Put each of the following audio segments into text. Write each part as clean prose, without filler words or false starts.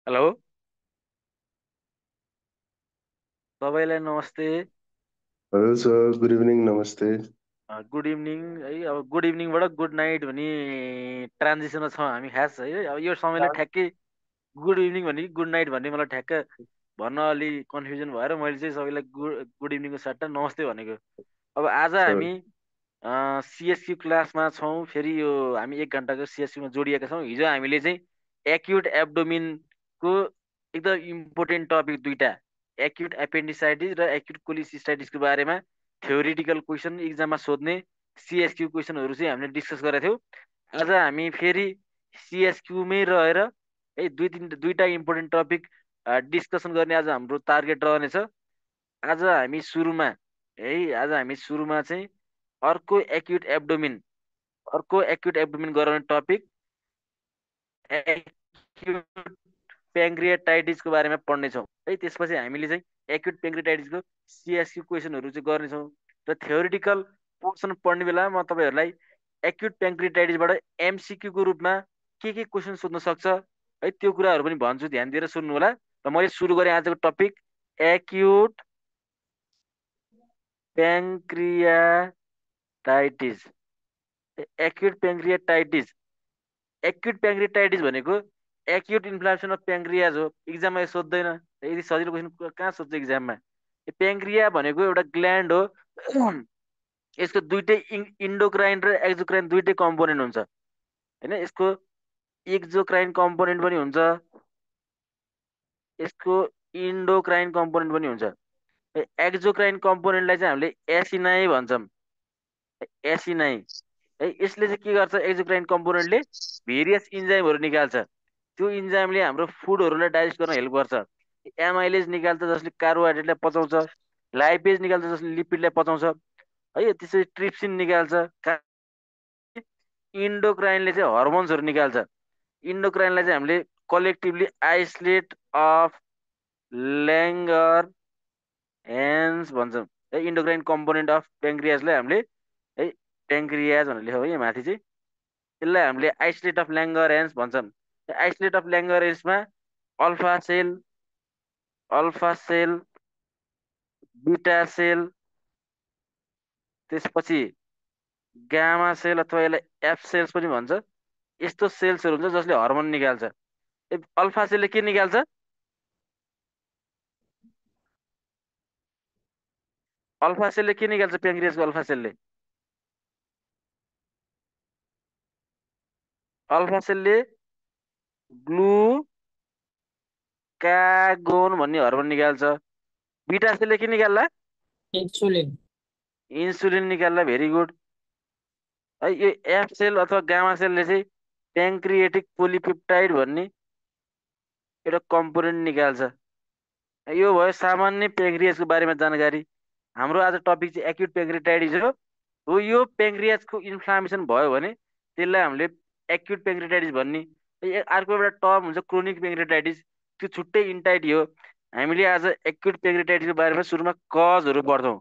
Hello. तपाईँलाई नमस्ते। Hello sir, good evening, नमस्ते। गुड इभिनिङ है। अब गुड इभिनिङबाट गुड नाइट भन्ने ट्रान्जिसनमा छौँ हामी खास है। अब यो समयलाई ठ्याक्कै गुड इभिनिङ भने कि गुड नाइट भन्ने मलाई ठ्याक्क भन्न अलि कन्फ्युजन भएर मैले चाहिँ सबैलाई गुड गुड इभिनिङको सट्टा नमस्ते भनेको। अब आज सर, हामी सिएसक्यू क्लासमा छौँ। फेरि यो हामी 1 घन्टाको सिएसक्यूमा जोडिएका छौँ। हिजो हामीले चाहिँ एक्युट एब्डोमिनको एकदम इम्पोर्टेन्ट टपिक दुईटा, एक्युट एपेन्डिसाइटिस र एक्युट कोलिसिस्टाइटिसको बारेमा थ्योरिटिकल क्वेसन इक्जाममा सोध्ने सिएसक्यू क्वेसनहरू चाहिँ हामीले डिस्कस गरेका थियौँ। आज हामी फेरि सिएसक्यूमै रहेर है दुईटा इम्पोर्टेन्ट टपिक डिस्कसन गर्ने आज हाम्रो टार्गेट रहनेछ। आज हामी सुरुमा है आज हामी सुरुमा चाहिँ अर्को एक्युट एब्डोमिन अर्को एक्युट एब्डोमिन गराउने टपिक एक्युट प्याङ्क्रियाटाइटिसको बारेमा पढ्नेछौँ है। त्यसपछि हामीले चाहिँ एक्युट प्याङ्क्रियाटाइटिसको सिएसक्यू क्वेसनहरू चाहिँ गर्नेछौँ र थ्योरिटिकल पोर्सन पढ्ने बेला म तपाईँहरूलाई एक्युट प्याङ्क्रियाटाइटिसबाट एमसिक्यूको रूपमा के क्वेसन सोध्न सक्छ है त्यो कुराहरू पनि भन्छु, ध्यान दिएर सुन्नु होला। र मैले सुरु गरेँ आजको टपिक एक्युट प्याङ्क्रियाटाइटिस। एक्युट प्याङ्क्रियाटाइटिस एक्युट प्याङ्क्रियाटाइटिस भनेको एक्युट इन्फ्लामेसन अफ प्याङ्क्रियाज हो। इक्जाममा यो सोध्दैन, यदि सजिलो क्वेसन कहाँ सोध्छ इक्जाममा। प्याङ्क्रिया भनेको एउटा ग्ल्यान्ड हो। यसको दुइटै इन्डोक्राइन र एक्जोक्राइन दुइटै कम्पोनेन्ट हुन्छ होइन। यसको एक्जोक्राइन कम्पोनेन्ट पनि हुन्छ, यसको इन्डोक्राइन कम्पोनेन्ट पनि हुन्छ। एक्जोक्राइन कम्पोनेन्टलाई चाहिँ हामीले एसिनाई भन्छौँ, एसिनाई है। यसले चाहिँ के गर्छ, एक्जोक्राइन कम्पोनेन्टले भेरियस इन्जाइमहरू निकाल्छ। त्यो इन्जाइमले हाम्रो फुडहरूलाई डाइजेस्ट गर्न हेल्प गर्छ। एमाइलेज निकाल्छ जसले कार्बोहाइड्रेटलाई पचाउँछ, लाइपेज निकाल्छ जसले लिपिडलाई पचाउँछ है। त्यसरी ट्रिप्सिन निकाल्छ। इन्डोक्राइनले चाहिँ हर्मोन्सहरू निकाल्छ। इन्डोक्राइनलाई चाहिँ हामीले collectively isolate of Langerhans भन्छौँ है। इन्डोक्राइन कम्पोनेन्ट अफ प्याङ्क्रियाजलाई हामीले है प्याङ्क्रियाज भनेर लेखौँ है माथि चाहिँ। यसलाई हामीले आइसोलेट अफ ल्याङ्गर हेन्स भन्छौँ। आइसोलेट अफ ल्याङ्गर हेन्समा alpha cell, alpha cell, beta cell, त्यसपछि गामा सेल अथवा यसलाई एफ सेल्स पनि भन्छ। यस्तो सेल्सहरू हुन्छ जसले हर्मोन निकाल्छ। अल्फा सेलले के निकाल्छ, अल्फा सेलले के निकाल्छ, प्याङ्क्रियाजको अल्फा सेलले अल्फा सेलले ग्लुकागोन भन्ने हर्मोन निकाल्छ। बिटा सेलले के निकाल्ला, इंसुलिन। इन्सुलिन निकाल्ला। भेरी गुड है। यो एफ सेल अथवा गामा सेलले चाहिँ प्याङ्क्रिएटिक पोलिपेप्टाइड भन्ने एउटा कम्पोनेन्ट निकाल्छ। यो भयो सामान्य प्याङ्क्रियाजको बारेमा जानकारी। हाम्रो आज टपिक चाहिँ एक्युट प्याङ्क्रियाटाइटिस हो यो प्याङ्क्रियाजको इन्फ्लामेसन भयो भने त्यसलाई हामीले एक्युट प्याङ्क्रियाटाइटिस भन्ने। अर्को एउटा टर्म हुन्छ क्रोनिक प्याङ्क्रियाटाइटिस, त्यो छुट्टै इन्टाइटी हो। हामीले आज एक्युट प्याङ्क्रियाटाइटिसको बारेमा सुरुमा कजहरू पढ्छौँ।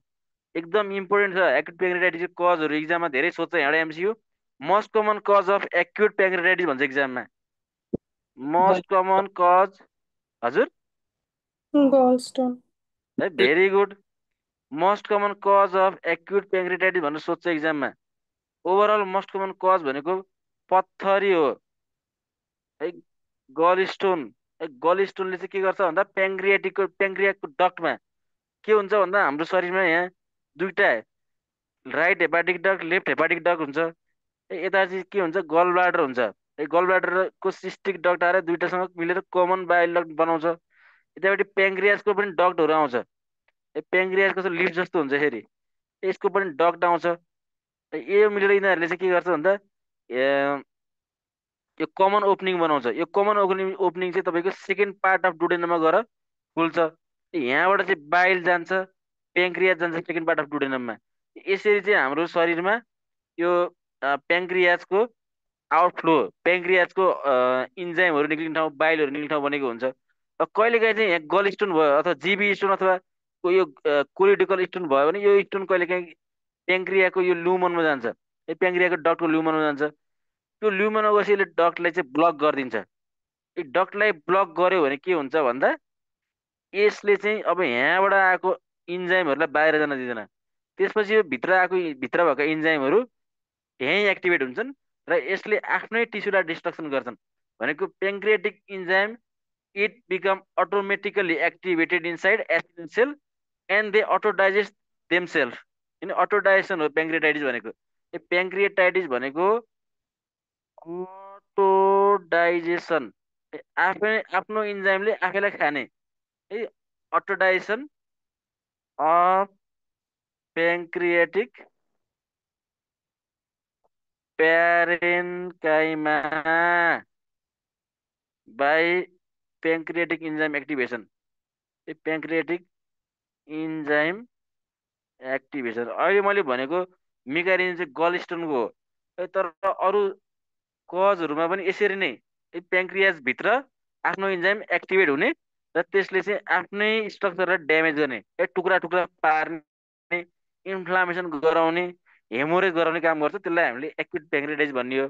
एकदम इम्पोर्टेन्ट छ एक्युट प्याङ्क्रियाटाइटिसको कजहरू। इक्जाममा धेरै सोध्छ यहाँ MCQ. Most common cause of acute pancreatitis भन्छ इक्जाममा, मोस्ट कमन कज। हजुर गॉलस्टोन। है, very good. Most common cause of acute pancreatitis भनेर सोध्छ इक्जाममा। ओभरअल मोस्ट कमन कज भनेको पत्थरी हो है, गल स्टोन। गल स्टोनले चाहिँ के गर्छ भन्दा प्याङ्क्रियाको डक्टमा के हुन्छ भन्दा हाम्रो शरीरमा यहाँ दुईटा right hepatic duct, left hepatic duct हुन्छ। यता चाहिँ के हुन्छ, गल ब्लाडर हुन्छ। गल ब्लाडरको सिस्टिक डक्ट आएर दुइटासँग मिलेर कमन बाइल डक्ट बनाउँछ। यतापट्टि प्याङ्क्रियाजको पनि डक्टहरू आउँछ। प्याङ्क्रियाजको चाहिँ लिफ जस्तो हुन्छ फेरि, यसको पनि डक्ट आउँछ। यो मिलेर यिनीहरूले चाहिँ के गर्छ भन्दा यो कमन ओपनिङ बनाउँछ। यो कमन ओपनिङ चाहिँ तपाईँको सेकेन्ड पार्ट अफ डुडेनमा गएर खुल्छ। यहाँबाट चाहिँ बाइल जान्छ, प्याङ्क्रियाज जान्छ सेकेन्ड पार्ट अफ डुडेनममा। यसरी चाहिँ हाम्रो शरीरमा यो प्याङ्क्रियाजको आउटफ्लो, प्याङ्क्रियाजको इन्जाइमहरू निक्लिने ठाउँ, बाइलहरू निक्लिने ठाउँ बनेको हुन्छ। र कहिलेकाहीँ चाहिँ यहाँ गल स्टोन भयो अथवा जिबी स्टोन अथवा यो कोलिडिकल स्टोन भयो भने यो स्टोन कहिलेकाहीँ प्याङ्क्रियाको यो ल्युमनमा जान्छ, यो प्याङ्क्रियाको डक्टको ल्युमनमा जान्छ। त्यो ल्युमनमा गएपछि यसले डक्टलाई चाहिँ ब्लक गरिदिन्छ। यो डक्टलाई ब्लक गर्यो भने के हुन्छ भन्दा यसले चाहिँ अब यहाँबाट आएको इन्जाइमहरूलाई बाहिर जान दिँदैन। त्यसपछि यो भित्र भएका इन्जाइमहरू यहीँ एक्टिभेट हुन्छन् र यसले आफ्नै टिस्युलाई डिस्ट्रक्सन गर्छन्। भनेको pancreatic enzyme it become automatically activated inside एसिड cell and they auto digest themselves. किन अटो डाइजेसन हो पेङ्क्रियाटाइटिस भनेको। यो पेङ्क्रियाटाइटिस भनेको अटो डाइजेसन, आफै आफ्नो इन्जाइमले आफैलाई खाने है। Auto digestion of pancreatic parenchyma by pancreatic enzyme activation. यो पेङ्क्रियाटिक इन्जाइम एक्टिभेसन अहिले मैले भनेको मिकारिन चाहिँ गल स्टोनको हो। तर अरू कजहरूमा पनि यसरी नै प्याङ्क्रियासभित्र आफ्नो इन्जाइम एक्टिभेट हुने र त्यसले चाहिँ आफ्नै स्ट्रक्चरलाई ड्यामेज गर्ने, टुक्रा टुक्रा पार्ने, इन्फ्लामेसन गराउने, हेमोरेज गराउने काम गर्छ। त्यसलाई हामीले एक्युट पेङ्क्रियाटाइटिस भन्ने हो।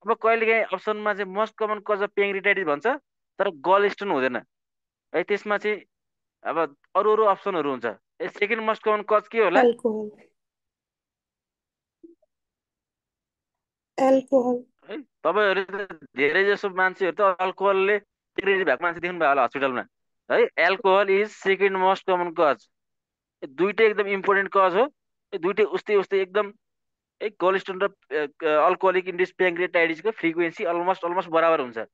अब कहिलेकाहीँ अप्सनमा चाहिँ मोस्ट कमन कज अफ पेङ्क्रियाटाइटिस भन्छ तर गल स्टोन हुँदैन है। त्यसमा चाहिँ अब अरू अरू अप्सनहरू हुन्छ। सेकेन्ड मोस्ट कमन कज के होला? Alcohol. Alcohol. है तपाईँहरू त धेरै जसो मान्छेहरू त अल्कोहलले पेङ्क्रियाटाइटिस भएको मान्छे देख्नु भयो होला हस्पिटलमा है। Alcohol is second most common cause. दुइटै एकदम इम्पोर्टेन्ट कज हो। दुइटै उस्तै उस्तै एकदम एक कोलेस्ट्रोल र अल्कोहोलिक इन्ड्युस पेङ्क्रियाटाइटिसको फ्रिक्वेन्सी अलमोस्ट अलमोस्ट बराबर हुन्छ है।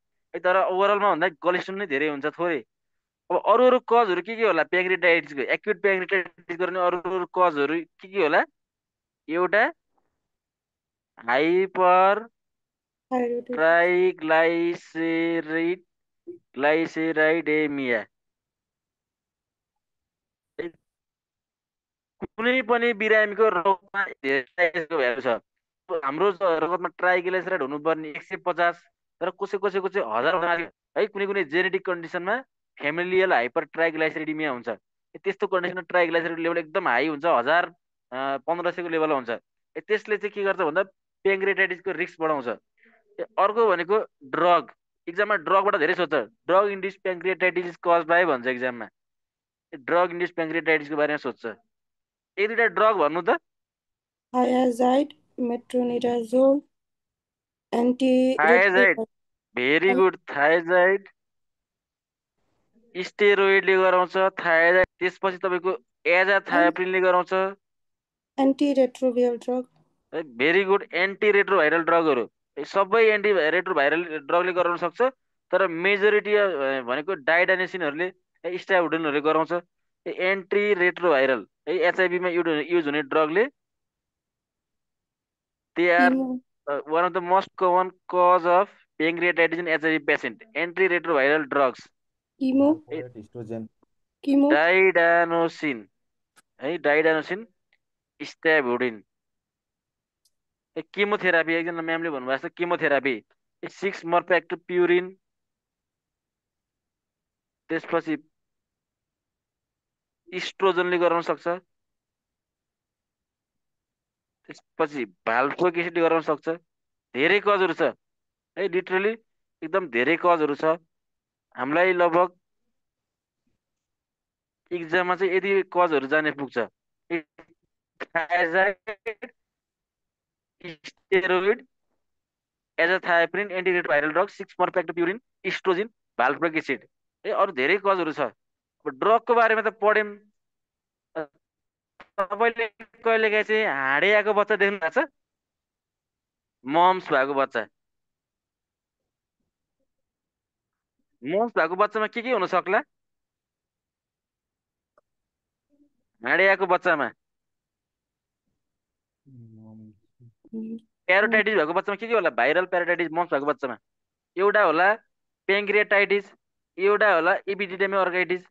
तर ओभरअलमा भन्दा कोलेस्ट्रोल नै धेरै हुन्छ थोरै। अब अरू अरू कजहरू के होला पेङ्क्रियाटाइटिसको? एक्युट पेङ्क्रियाटाइटिस गर्ने अरू अरू कजहरू के होला? एउटा हाइपर Thyroiditis. ट्राइग्लाइसेराइडेमिया। कुनै पनि बिरामीको रगतमा धेरै ट्राइग्लिसराइड छ। हाम्रो रगतमा ट्राइग्लिसराइड हुनुपर्ने 150, तर कसै कसैको चाहिँ 1000 है। कुनै कुनै जेनेटिक कन्डिसनमा फेमिलियल हाइपर ट्राइग्लाइसेरिडिमिया हुन्छ। त्यस्तो कन्डिसनमा ट्राइग्लाइसेरिड लेभल एकदम हाई हुन्छ, 1000 1500को लेभलमा हुन्छ। त्यसले चाहिँ के गर्छ भन्दा पेङ्क्रियाटाइटिसको रिस्क बढाउँछ। अर्को भनेको ड्रग। इक्जाममा ड्रगबाट धेरै सोध्छ। ड्रग इन्ड्युस पेङ्क्रियाटाइटिस कज बाई भन्छ इक्जाममा। ड्रग इन्ड्युस पेङ्क्रियाटाइटिसको बारेमा सोध्छ। एक दुईवटा ड्रग भन्नु त। Thiazide, metronidazole, thiazide, antiretroviral. Very good. Thiazide स्टेरोइडले गराउँछ थाइजाइड। त्यसपछि तपाईँको एजाथायोप्रिनले गराउँछ। Antiretroviral drug. Very good. Anti retroviral ड्रगहरू सबै एन्टी रेट्रोभाइरल ड्रगले गराउन सक्छ। तर मेजोरिटी भनेको डाइडानेसिनहरूले स्ट्याबुडिनहरूले गराउँछ। एन्टी रेट्रोभाइरल है एचआइभीमा युज हुने ड्रगले they are Chemo. one of the most common cause of pancreatitis in HIV patient. Antiretroviral drugs. Chemo. Valproate, estrogen. Chemo. डाइडानोसिन है, डाइडानोसिन, स्ट्याबुडिन। केमोथेरापी एकजना म्यामले भन्नुभएको छ केमोथेरापी 6 मर्फ्याक्टोप्युरिन। त्यसपछि इस्ट्रोजनले गराउन सक्छ। त्यसपछि भाल्प्रोइक एसिडले गराउन सक्छ। धेरै कजहरू छ है, लिटरली एकदम धेरै कजहरू छ। हामीलाई लगभग इक्जाममा चाहिँ यदि कजहरू जाने पुग्छ। थाइजाइड, स्टेरोइड, एजाथायोप्रिन, एन्टिरेट्रोभाइरल ड्रग, 6 मर्फ्याक्टोप्युरिन, इस्ट्रोजिन, भाल्प्रोइक एसिड है। अरू धेरै कजहरू छ। अब ड्रगको बारेमा त पढ्यौँ। तपाईँले कहिलेकाहीँ चाहिँ हाँडियाको बच्चा देख्नु भएको छ? मम्स भएको बच्चा। मम्स भएको बच्चामा के हुन सक्ला? हाँडियाको बच्चामा प्यारोटाइटिस भएको बच्चामा के होला? भाइरल प्यारोटाइटिस मम्स भएको बच्चामा एउटा होला पेङ्क्रियाटाइटिस, एउटा होला इपिडिडेमी अर्काइटिस।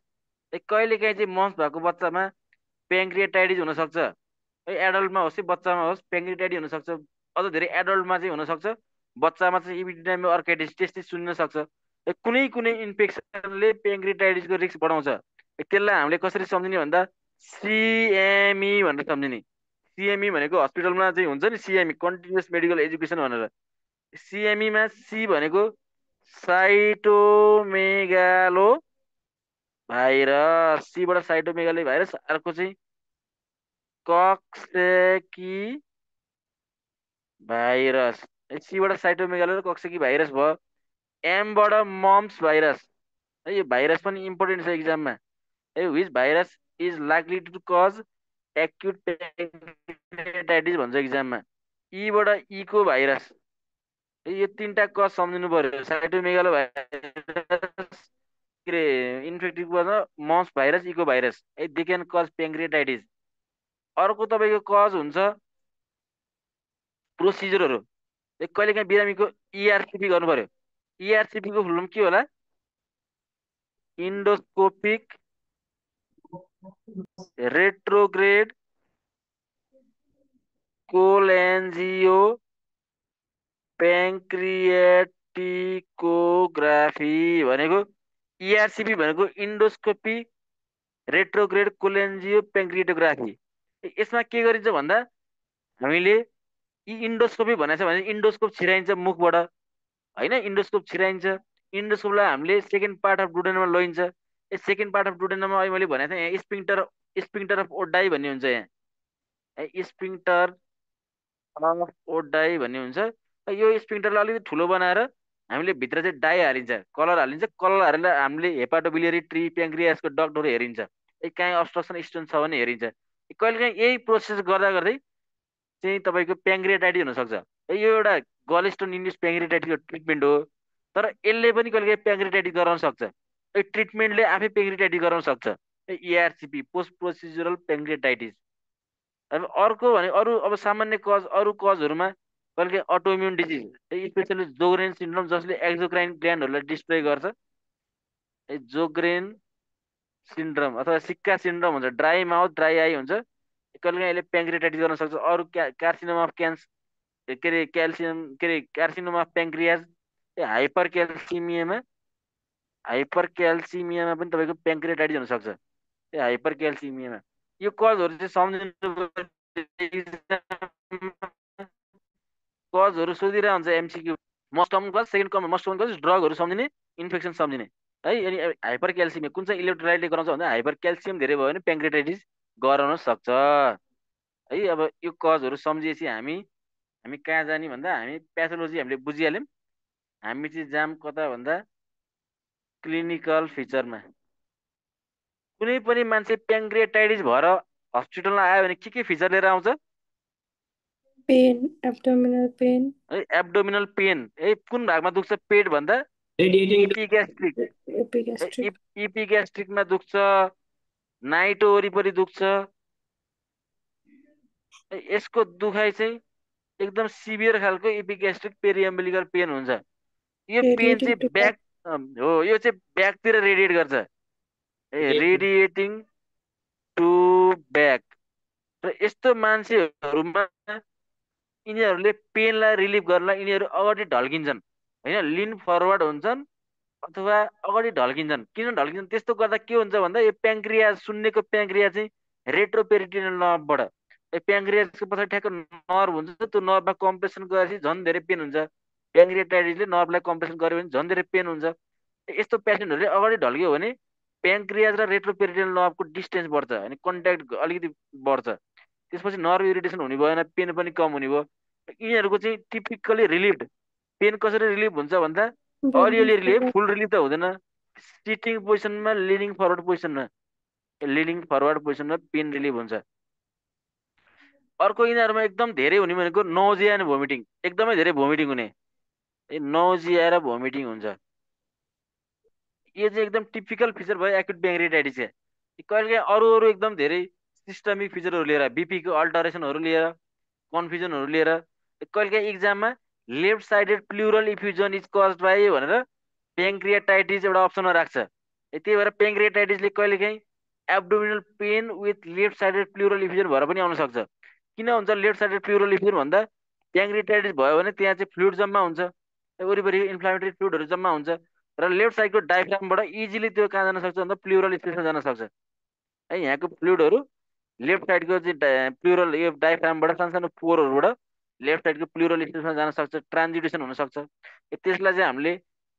कहिलेकाहीँ चाहिँ मम्स भएको बच्चामा पेङ्क्रियाटाइटिस हुनसक्छ है। एडल्टमा होस् कि बच्चामा होस् पेङ्क्रियाटाइटिस हुनसक्छ। अझ धेरै एडल्टमा चाहिँ हुनसक्छ। बच्चामा चाहिँ इपिडिडेमी अर्काइटिस त्यस्तै सुन्न सक्छ। कुनै कुनै इन्फेक्सनले पेङ्क्रियाटाइटिसको रिस्क बढाउँछ। त्यसलाई हामीले कसरी सम्झिने भन्दा सिएमई भनेर सम्झिने। सिएमई भनेको हस्पिटलमा चाहिँ हुन्छ नि, सिएमई कन्टिन्युस मेडिकल एजुकेसन भनेर। सिएमईमा सी भनेको साइटोमेगालो भाइरस, सीबाट साइटोमेगालो भाइरस। अर्को चाहिँ कक्सेकी भाइरस। सीबाट साइटोमेगालो र कक्सेकी भाइरस भयो। एमबाट मम्स भाइरस। है यो भाइरस पनि इम्पोर्टेन्ट छ इक्जाममा। है which virus is likely to cause acute pancreatitis भन्छ इक्जाममा। ईबाट इको भाइरस। यो तिनवटा कज सम्झिनु पर्यो। साइटोमेगालो भाइरस के are infective cause mumps virus, echo virus. है दे क्यान कज पेङ्क्रियाटाइटिस। अर्को तपाईँको कज हुन्छ प्रोसिजरहरू। कहिलेकाहीँ बिरामीको इआरसिपी गर्नु पर्यो। इआरसिपीको फुल फर्म के होला? इन्डोस्कोपिक रेट्रोग्रेड कोलेन्जियो पेङ्क्रियाटिकोग्राफी भनेको इआरसिपी भनेको इन्डोस्कोपी रेट्रोग्रेड कोलेन्जियो पेङ्क्रियाटोग्राफी। यसमा के गरिन्छ भन्दा हामीले इन्डोस्कोपी भनेको छ भने इन्डोस्कोप छिराइन्छ मुखबाट, होइन? इन्डोस्कोप छिराइन्छ। इन्डोस्कोपलाई हामीले सेकेन्ड पार्ट अफ डुडेनमा लैन्छ। सेकेन्ड पार्ट अफ डुडेनमा अहिले मैले भनेको थिएँ यहाँ स्पिङ्टर अफ ओडाई भन्ने हुन्छ। यहाँ स्पिङ्टर अफ ओडाई भन्ने हुन्छ। यो स्पिङ्टरलाई अलिकति ठुलो बनाएर हामीले भित्र चाहिँ डाई हालिन्छ, कलर हालिन्छ। कलर हालेर हामीले हेपाटोबिलियरी ट्री प्याङ्क्रियासको डक्टहरू हेरिन्छ। कहीँ अब्स्ट्रक्सन स्टोन छ भने हेरिन्छ। कहिलेकाहीँ यही प्रोसेस गर्दा गर्दै चाहिँ तपाईँको प्याङ्क्रियाटाइटिस हुनसक्छ। यो एउटा गलस्टोन इन्ड्युस प्याङ्क्रियाटाइटिसको ट्रिटमेन्ट हो। तर यसले पनि कहिलेकाहीँ प्याङ्क्रियाटाइटिस गराउन सक्छ। यो ट्रिटमेन्टले आफै प्याङ्क्रियाटाइटिस गराउन सक्छ। इआरसिपी पोस्ट प्रोसिजरल प्याङ्क्रियाटाइटिस। अब अर्को भने अरू अब सामान्य कज, अरू कजहरूमा कहिलेकाहीँ अटोइम्युन डिजिज, स्पेसली जोग्रेन सिन्ड्रोम, जसले एक्जोक्राइन ग्ल्यान्डहरूलाई डिस्ट्रोय गर्छ। जोग्रेन सिन्ड्रोम अथवा सिक्का सिन्ड्रोम हुन्छ। ड्राई माउथ, ड्राई आई हुन्छ। कहिलेकाहीँ यसले प्याङ्क्रियाटाइटिस गर्न सक्छ। अरू कार्सिनोमा अफ के अरे क्याल्सियम के अरे कार्सिनोमा अफ प्याङ्क्रियाज। हाइपर क्याल्सिमियामा पनि तपाईँको प्याङ्क्रियाटाइटिस हुनसक्छ। हाइपर क्याल्सिमियामा यो कजहरू चाहिँ सम्झिनु। कजहरू सोधिरहेको हुन्छ MCQ. Most common cause, second common most common cause, ड्रगहरू सम्झिने, इन्फेक्सन सम्झिने। है अनि हाइपर क्याल्सिमिया कुन चाहिँ इलेक्ट्रोलाइटले गराउँछ भन्दा हाइपर क्याल्सियम धेरै भयो भने प्याङ्क्रियाटाइटिस गराउन सक्छ। है अब यो कजहरू सम्झिएपछि हामी हामी कहाँ जाने भन्दा हामी प्याथोलोजी हामीले बुझिहाल्यौँ। हामी चाहिँ जाम कता भन्दा क्लिनिकल फिचरमा। कुनै पनि मान्छे प्याङ्क्रियाटाइटिस भएर हस्पिटलमा आयो भने के फिचर लिएर आउँछ? पेन, एब्डोमिनल पेन, है एब्डोमिनल पेन। है कुन भागमा दुख्छ पेट भन्दा? रेडिएटिङ इपिग्यास्ट्रिक। epigastric, इपिग्यास्ट्रिकमा दुख्छ, नाइटो वरिपरि दुख्छ। यसको दुखाइ चाहिँ एकदम सिभियर खालको इपिग्यास्ट्रिक पेरिएम्बलिकल पेन हुन्छ। यो पेन radiating चाहिँ to ब्याक हो, यो चाहिँ ब्याकतिर रेडिएट गर्छ। रेडिएटिङ टु ब्याक। र यस्तो मान्छेहरूमा यिनीहरूले पेनलाई रिलिभ गर्नलाई यिनीहरू अगाडि ढल्किन्छन्, होइन? लिन फरवर्ड हुन्छन् अथवा अगाडि ढल्किन्छन्। किन ढल्किन्छन्? त्यस्तो गर्दा के हुन्छ भन्दा यो प्याङ्क्रिया सुन्नेको प्याङ्क्रिया चाहिँ रेट्रोपेरिटिनल नर्भबाट, प्याङ्क्रियासको पछाडि ठ्याक्क नर्भ हुन्छ। त्यो नर्भमा कम्प्रेसन गरेपछि झन् धेरै पेन हुन्छ। प्याङ्क्रियाटाइटिसले नर्भलाई कम्प्रेसन गर्यो भने झन् धेरै पेन हुन्छ। यस्तो पेसेन्टहरूले अगाडि ढल्क्यो भने प्याङ्क्रियास र रेट्रोपेरिटिनल नर्भको डिस्टेन्स बढ्छ, अनि कन्ट्याक्ट अलिकति बढ्छ। त्यसपछि नर्भ इरिटेसन हुने भएन, पेन पनि कम हुने भयो। यिनीहरूको चाहिँ टिपिकली रिलिभ। पेन कसरी रिलिभ हुन्छ भन्दा when अलिअलि we relive, forgot full relive त हुँदैन। सिटिङ पोजिसनमा, लिडिङ फरवर्ड पोजिसनमा, पेन रिलिभ हुन्छ। अर्को यिनीहरूमा एकदम धेरै हुने भनेको नौजिया एन्ड भोमिटिङ। एकदमै धेरै भोमिटिङ हुने, नौजिया र भोमिटिङ हुन्छ। यो चाहिँ एकदम टिपिकल फिचर भयो एक्युट प्याङ्क्रियाटाइटिसको। कहिलेकाहीँ अरू अरू एकदम धेरै सिस्टमिक फिचरहरू लिएर, बिपीको अल्टरेसनहरू लिएर, कन्फ्युजनहरू लिएर कहिलेकाहीँ इक्जाममा left sided pleural effusion is caused by भनेर प्याङ्क्रियाटाइटिस एउटा अप्सनमा राख्छ। त्यही भएर प्याङ्क्रियाटाइटिसले कहिलेकाहीँ abdominal pain with left sided pleural effusion भएर पनि आउन सक्छ। किन हुन्छ लेफ्ट साइडेड प्लुरल इफ्युजन भन्दा प्याङ्क्रियाटाइटिस भयो भने त्यहाँ चाहिँ फ्लुइड जम्मा हुन्छ, वरिपरि इन्फ्लामेटरी फ्लुइडहरू जम्मा हुन्छ र लेफ्ट साइडको डायफ्रामबाट इजिली त्यो कहाँ जान सक्छ भन्दा प्लुरल स्पेसमा जान सक्छ। है यहाँको फ्लुइडहरू लेफ्ट साइडको चाहिँ प्लुरल यो डायफ्रामबाट सानो पोरहरूबाट लेफ्ट साइडको प्लुरल स्पेसमा जान सक्छ, ट्रान्जिटेसन हुनसक्छ। त्यसलाई चाहिँ हामीले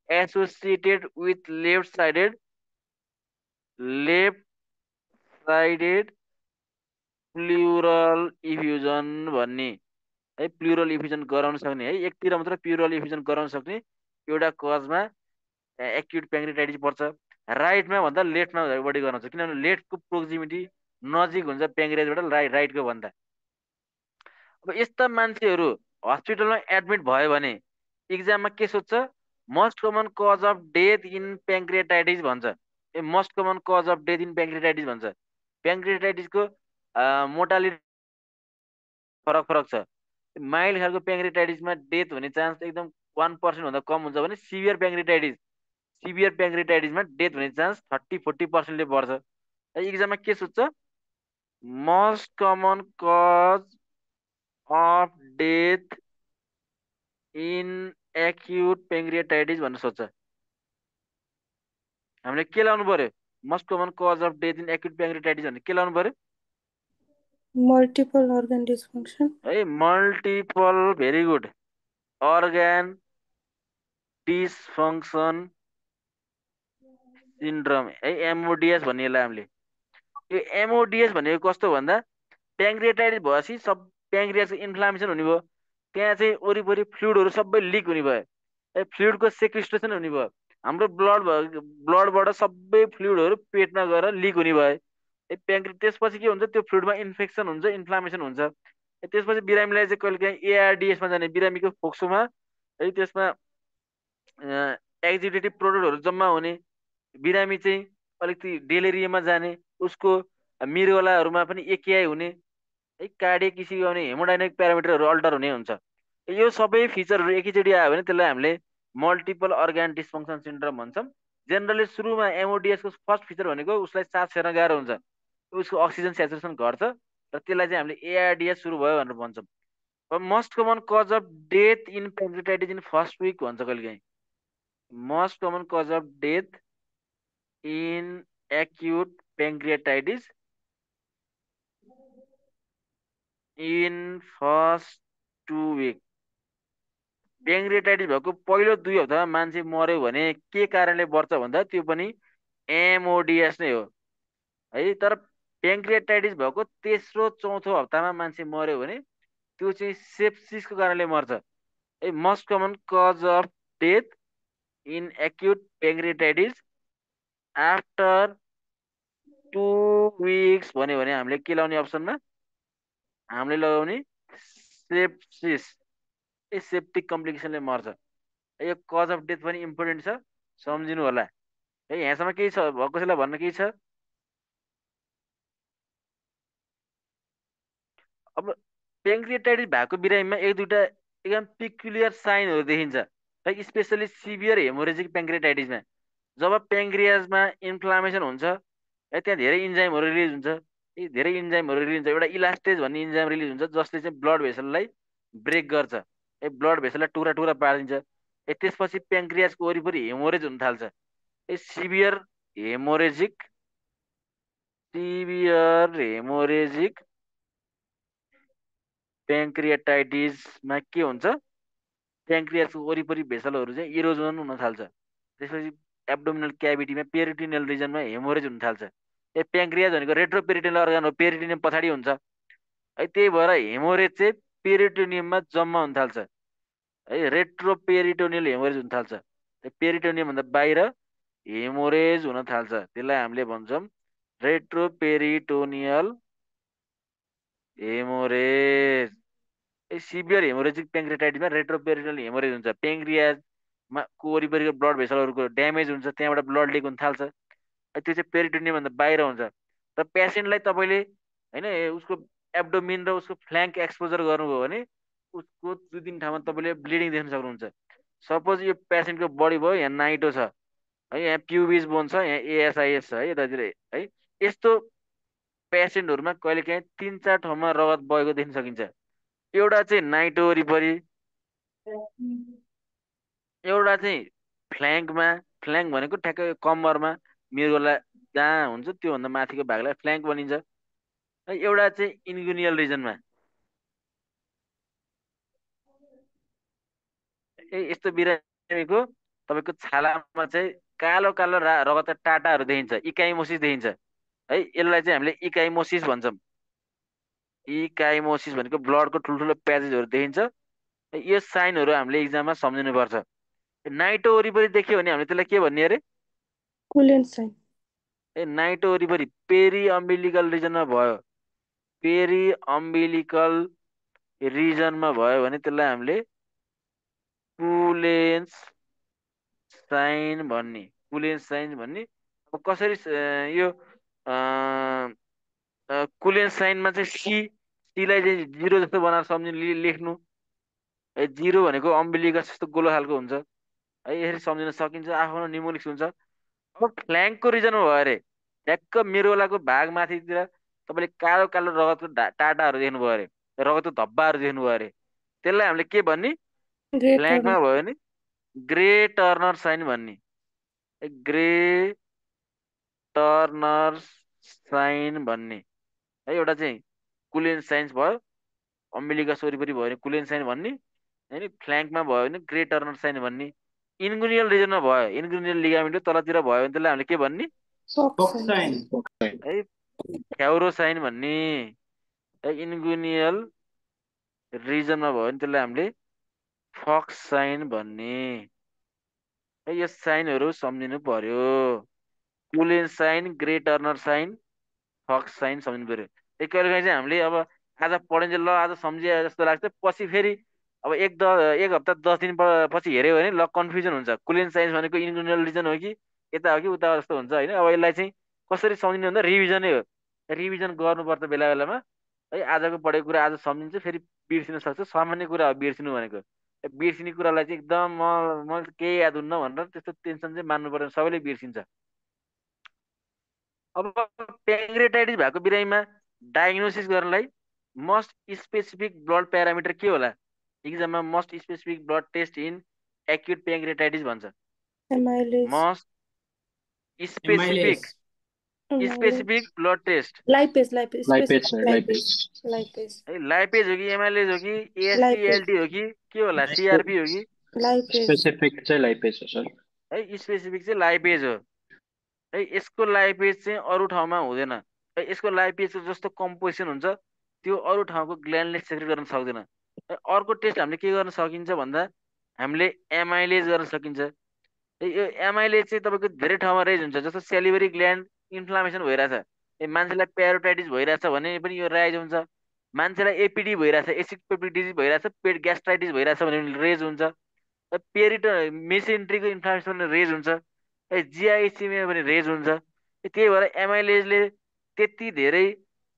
associated with left sided pleural effusion भन्ने है, प्लुरल इफ्युजन गराउन सक्ने है, एकतिर मात्र प्लुरल इफ्युजन गराउन सक्ने एउटा कजमा एक्युट प्याङ्क्रियाटाइटिस पर्छ। राइटमा भन्दा लेफ्टमा बढी गर्न सक्छ, किनभने लेफ्टको प्रोक्सिमिटी नजिक हुन्छ प्याङ्क्रियासबाट राइटको भन्दा। अब यस्ता मान्छेहरू हस्पिटलमा एडमिट भयो भने इक्जाममा के सोध्छ? Most common cause of death in pancreatitis भन्छ। Most common cause of death in pancreatitis भन्छ। प्याङ्क्रियाटाइटिसको मोर्टालिटी फरक फरक छ। माइल्ड खालको प्याङ्क्रियाटाइटिसमा डेथ हुने चान्स एकदम 1% भन्दा कम हुन्छ भने सिभियर प्याङ्क्रियाटाइटिसमा डेथ हुने चान्स 30-40%ले बढ्छ। इक्जाममा के सोध्छ? Most common cause of death in acute pancreatitis भनेर सोध्छ। हामीले के लाउनु पर्यो? Most common cause of death in acute pancreatitis भने के लाउनु पर्यो? Multiple organ dysfunction. है, multiple, very good, organ dysfunction syndrome है, एमओडिएस भन्ने यसलाई हामीले। यो एमओडिएस भनेको कस्तो भन्दा प्याङ्क्रियाटाइटिस भएपछि सब प्याङ्क्रियासको इन्फ्लामेसन हुने भयो, त्यहाँ चाहिँ वरिपरि फ्लुइडहरू सबै लिक हुने भयो, है फ्लुइडको सेक्रिस्ट्रेसन हुने भयो, हाम्रो ब्लडबाट सबै फ्लुइडहरू पेटमा गएर लिक हुने भयो। त्यसपछि के हुन्छ? त्यो फ्लुइडमा इन्फेक्सन हुन्छ, इन्फ्लामेसन हुन्छ। त्यसपछि बिरामीलाई चाहिँ कहिले काहीँ एआरडिएसमा जाने, बिरामीको फोक्सोमा है, त्यसमा एक्जिटेटिभ प्रोडक्टहरू जम्मा हुने, बिरामी चाहिँ अलिकति डेलेरियामा जाने, उसको मृगलाहरूमा पनि एकेआई हुने है, कार्डियक इस्यु आउने, हेमोडाइनामिक प्यारामिटरहरू अल्टर हुने हुन्छ। यो सबै फिचरहरू एकैचोटि आयो भने त्यसलाई हामीले मल्टिपल अर्गान डिसफङ्सन सिन्ड्रोम भन्छौँ। जेनरली सुरुमा एमओडिएसको फर्स्ट फिचर भनेको उसलाई सास फेर्न गाह्रो हुन्छ, उसको अक्सिजन सेचुरेसन घट्छ र त्यसलाई चाहिँ हामीले एआरडिएस सुरु भयो भनेर भन्छौँ। Most common cause of death in pancreatitis in first week भन्छ कहिले काहीँ। Most common cause of death in acute pancreatitis in first 2 week. प्याङ्क्रियाटाइटिस भएको पहिलो 2 हप्तामा मान्छे मर्यो भने के कारणले बढ्छ भन्दा त्यो पनि एमओडिएस नै हो है। तर प्याङ्क्रियाटाइटिस भएको तेस्रो 4थो हप्तामा मान्छे मर्यो भने त्यो चाहिँ सेप्सिसको कारणले मर्छ है। Most common cause of death in acute pancreatitis after 2 weeks भन्यो भने हामीले के लाउने अप्सनमा? हामीले लगाउने सेप्सिस, सेप्टिक कम्प्लिकेसनले मर्छ। यो कज अफ डेथ पनि इम्पोर्टेन्ट छ, सम्झिनु होला है। यहाँसम्म केही छ? कसैलाई भन्न केही छ? अब प्याङ्क्रियाटाइटिस भएको बिरामीमा एक दुईवटा एकदम पिक्युलियर साइनहरू देखिन्छ है, स्पेसली सिभियर हेमोरेजिक प्याङ्क्रियाटाइटिसमा। जब प्याङ्क्रियाजमा इन्फ्लामेसन हुन्छ है, त्यहाँ धेरै इन्जाइमहरू रिलिज हुन्छ। यी धेरै इन्जाइमहरू रिलिज हुन्छ, एउटा इलास्टेज भन्ने इन्जाइम रिलिज हुन्छ जसले चाहिँ ब्लड भेसललाई ब्रेक गर्छ है, ब्लड भेसललाई टुक्रा टुक्रा पारिदिन्छ। त्यसपछि प्याङ्क्रियाजको वरिपरि हेमोरेज हुन थाल्छ। सिभियर हेमोरेजिक प्याङ्क्रियाटाइटिसमा के हुन्छ? प्याङ्क्रियासको वरिपरि भेसलहरू चाहिँ इरोजन हुन थाल्छ। त्यसपछि एब्डोमिनल क्याभिटीमा पेरिटिनियल रिजनमा हेमोरेज हुन थाल्छ। प्याङ्क्रियाज भनेको रेट्रोपेरिटिनियल अर्गान हो, पेरिटिनियम पछाडि हुन्छ है, त्यही भएर हेमोरेज चाहिँ पेरिटोनियममा जम्मा हुन थाल्छ है, रेट्रोपेरिटोनियल हेमोरेज हुन थाल्छ। पेरिटोनियम भन्दा बाहिर हेमोरेज हुन थाल्छ, त्यसलाई हामीले भन्छौँ रेट्रोपेरिटोनियल हेमोरेज। सिभियर हेमोरेजिक प्याङ्क्रियाटाइटिसमा रेट्रोपेरिटोनियल हेमोरेज हुन्छ, प्याङ्क्रियाजमा को वरिपरिको ब्लड भेसलहरूको ड्यामेज हुन्छ, त्यहाँबाट ब्लड लिक हुन थाल्छ। त्यो चाहिँ पेरिटोनियम भन्दा बाहिर हुन्छ। र पेसेन्टलाई तपाईँले होइन उसको एब्डोमिन र उसको फ्ल्याङ्क एक्सपोजर गर्नुभयो भने उसको 2-3 ठाउँमा तपाईँले ब्लिडिङ देख्न सक्नुहुन्छ। सपोज यो पेसेन्टको बडी भयो, यहाँ नाइटो छ है, यहाँ प्युबिस बोन छ, यहाँ एएसआइएस छ है, यतातिर है। यस्तो पेसेन्टहरूमा कहिले काहीँ 3-4 ठाउँमा रगत बगेको देख्न सकिन्छ। एउटा चाहिँ नाइटो वरिपरि, एउटा चाहिँ फ्ल्याङ्कमा, फ्ल्याङ्क भनेको ठ्याक्कै कम्मरमा मृगला जहाँ हुन्छ त्योभन्दा माथिको भागलाई फ्ल्याङ्क भनिन्छ है, एउटा चाहिँ इन्गुनियल रिजनमा। यस्तो बिरामीको तपाईँको छालामा चाहिँ कालो कालो रगत टाटाहरू देखिन्छ, इकाइमोसिस देखिन्छ है। यसलाई चाहिँ हामीले इकाइमोसिस भन्छौँ। इकाइमोसिस भनेको ब्लडको ठुल्ठुलो प्याचेसहरू देखिन्छ। यो साइनहरू हामीले इक्जाममा सम्झिनुपर्छ। नाइटो वरिपरि देख्यो भने हामीले त्यसलाई के भन्ने अरे? Coolant sign. नाइटो वरिपरि पेरी अम्बिलिकल रिजनमा भयो, पेरी अम्बिलिकल रिजनमा भयो भने त्यसलाई हामीले कुलेन्स साइन भन्ने, कुलेन्स साइन भन्ने। अब कसरी यो कुलेन्स साइनमा चाहिँ सीलाई चाहिँ जिरो जस्तो बनाएर सम्झिनु लेख्नु है। जिरो भनेको अम्बिलिकस जस्तो गोलो खालको हुन्छ है, यसरी सम्झिन सकिन्छ। आफ्नो निमोनिक्स हुन्छ। अब फ्ल्याङ्कको रिजनमा भयो अरे, ठ्याक्क मेरुवालाको भाग माथितिर तपाईँले कालो कालो रगतको टाटाहरू देख्नुभयो अरे, रगतको धब्बाहरू देख्नुभयो अरे, त्यसलाई हामीले के भन्ने? Great फ्ल्याङ्कमा Turner. भयो भने ग्रे टर्नर साइन भन्ने। ग्रे टर्नर साइन भन्ने है। एउटा चाहिँ कुलेन साइन्स भयो, अम्बिलिकस वरिपरि भयो भने कुलेन साइन भन्ने होइन। फ्ल्याङ्कमा भयो भने ग्रे टर्नर साइन भन्ने। इन्गुनियल रिजनमा भयो, इन्गुनियल लिगामेन्टको तलतिर भयो भने त्यसलाई हामीले के भन्ने? Fox Fox sign. sign. है फ्याउरो साइन भन्ने है। इन्गुनियल रिजनमा भयो भने त्यसलाई हामीले फक्स साइन भन्ने है। यो साइनहरू सम्झिनु पर्यो। Cullen sign, Grey Turner sign, Fox sign सम्झिनु पर्यो। कहिले काहीँ चाहिँ हामीले अब आज पढिन्छ ल आज सम्झिए जस्तो लाग्छ, पछि फेरि अब एक हप्ता 10 दिन पछि हेऱ्यो भने ल कन्फ्युजन हुन्छ, कुलेन साइन्स भनेको इन्गुनियल रिजन हो कि यता हो कि उता हो जस्तो हुन्छ होइन। अब यसलाई चाहिँ कसरी सम्झिने भन्दा रिभिजनै हो। रिभिजन गर्नुपर्छ बेला बेलामा है। आजको पढेको कुरा आज सम्झिन्छ, फेरि बिर्सिन सक्छ। सामान्य कुरा हो बिर्सिनु भनेको। बिर्सिने कुरालाई चाहिँ एकदम म केही याद हुन्न भनेर त्यस्तो टेन्सन चाहिँ मान्नु पर्दैन, सबैले बिर्सिन्छ। अब प्याङ्क्रेटाइटिस भएको बिरामीमा डायग्नोसिस गर्नलाई मोस्ट स्पेसिफिक ब्लड प्यारामिटर के होला? इक्जाममा most specific blood test in acute pancreatitis भन्छ। Amylase. Most specific Amylase. Specific Amylase. Blood test Lipase. Lipase. Lipase, Specific sir. lipase. Lipase. Lipase. है। लाइपेज हो कि एमाइलेज हो कि एएसटी Lipase. एलटी हो कि के होला? सिआरपी हो कि? Lipase. Specific चाहिँ lipase हो, sir. है स्पेसिफिक चाहिँ लाइपेज हो है। यसको लाइपेज चाहिँ अरू ठाउँमा हुँदैन है। यसको लाइपेजको जस्तो कम्पोजिसन हुन्छ त्यो अरू ठाउँको ग्ल्यान्डले सेक्रेट गर्न सक्दैन है। अर्को टेस्ट हामीले के गर्न सकिन्छ भन्दा हामीले एमाइलेज गर्न सकिन्छ है। यो एमाइलेज चाहिँ तपाईँको धेरै ठाउँमा रेज हुन्छ, जस्तो सेलिभरी ग्ल्यान्ड इन्फ्लामेसन भइरहेछ, मान्छेलाई प्यारोटाइटिस भइरहेछ भने पनि यो राइज हुन्छ। मान्छेलाई एपिडी भइरहेछ, एसिड पेप्टिक डिजिज भइरहेछ, पेट ग्यास्ट्राइटिस भइरहेछ भने पनि रेज हुन्छ। पेरिट मेसेन्ट्रीको इन्फ्लामेसन रेज हुन्छ है। जिआइसीमा पनि रेज हुन्छ। त्यही भएर एमाइलेजले त्यति धेरै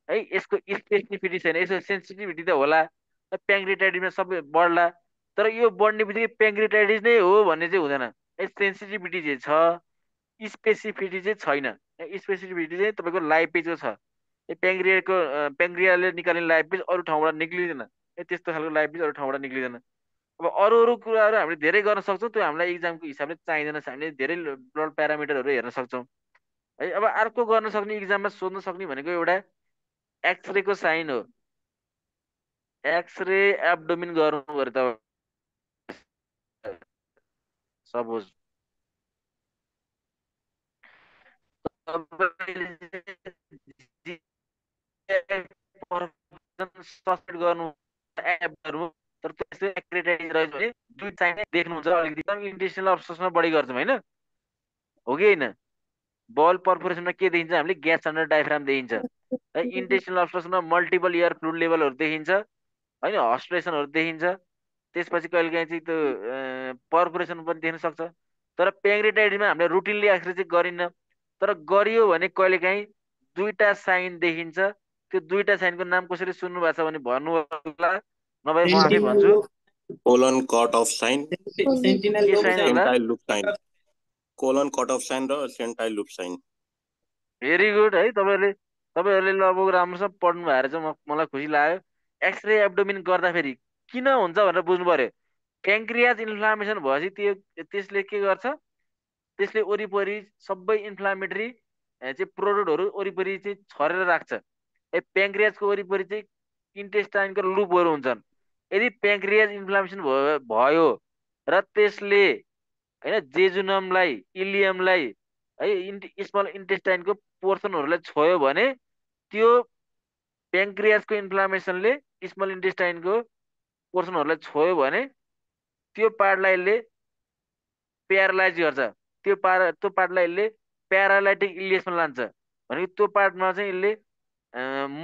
है यसको स्पेसिफिटी छैन। यसको सेन्सिटिभिटी त होला, प्याङ्क्रेटाइटिसमा सबै बढ्ला, तर यो बढ्ने बित्तिकै प्याङ्क्रेटाइटिस नै हो भन्ने चाहिँ हुँदैन। सेन्सिटिभिटी चाहिँ छ, स्पेसिफिटी चाहिँ छैन। स्पेसिफिटी चाहिँ तपाईँको लाइपेजको छ। प्याङ्क्रियाले निकाल्ने लाइपेज अरू ठाउँबाट निक्लिँदैन। त्यस्तो खालको लाइपेज अरू ठाउँबाट निक्लिँदैन। अब अरू अरू कुराहरू हामीले धेरै गर्न सक्छौँ, त्यो हामीलाई इक्जामको हिसाबले चाहिँदैन। हामीले धेरै ब्लड प्यारामिटरहरू हेर्न सक्छौँ है। अब अर्को गर्न सक्ने इक्जाममा सोध्न सक्ने भनेको एउटा एक्सरेको साइन हो। एक्सरे एब्डोमिन गर्नु पऱ्यो त सपोज सस्पेक्ट गर्नु एबहरू, तर त्यसले एक्रेटाइज रहेछ भने दुई चाहिने देख्नुहुन्छ अलिकति इन्टेस्टिनल अब्स्ट्रक्सनमा बढी गर्छौँ होइन, हो कि होइन? बल पर्फोरेसनमा के देखिन्छ? हामीले ग्यास अन्डर डायफ्राम देखिन्छ है। इन्टेस्टिनल अब्स्ट्रक्सनमा मल्टिपल एयर फ्लुइड लेभलहरू देखिन्छ होइन, हस्पिरेसनहरू देखिन्छ। त्यसपछि कहिलेकाहीँ चाहिँ त्यो पर्फोरेसन पनि देख्न सक्छ। तर प्याङ्क्रेटाइटिसमा हामीले रुटिनली एक्सरे चाहिँ गरिन्न, तर गरियो भने कहिलेकाहीँ दुईटा साइन देखिन्छ। त्यो दुईटा साइनको नाम कसरी सुन्नु भएको छ भने भन्नु होला, नभए म आफै Sentinel भन्छु। lobe. Colon cut off sign, Sentinel के lobe साइन sign. होला? सेन्टाइल loop sign, colon cut off sign र सेन्टाइल लुप साइन। भेरी गुड है। तपाईँहरूले लगभग राम्रोसँग पढ्नु भएर चाहिँ मलाई खुसी लाग्यो। एक्सरे एब्डोमिन गर्दाखेरि किन हुन्छ भनेर बुझ्नु पर्यो। प्याङ्क्रियाज इन्फ्लामेसन भएपछि त्यसले के गर्छ? त्यसले वरिपरि सबै इन्फ्लामेटरी चाहिँ प्रोडक्टहरू वरिपरि चाहिँ छरेर राख्छ। प्याङ्क्रियाजको वरिपरि चाहिँ इन्टेस्टाइनको लुपहरू हुन्छन्। यदि प्याङ्क्रियाज इन्फ्लामेसन भयो र त्यसले होइन, जेजुनमलाई, इलियमलाई है स्मल इन्टेस्टाइनको पोर्सनहरूलाई छोयो भने त्यो प्याङ्क्रियासको इन्फ्लामेसनले स्मल इन्टेस्टाइनको पोर्सनहरूलाई छोयो भने त्यो पार्टलाई यसले प्यारालाइज गर्छ। त्यो पार्टलाई यसले प्यारालाइटिक इलियसमा लान्छ। भनेको त्यो पार्टमा चाहिँ यसले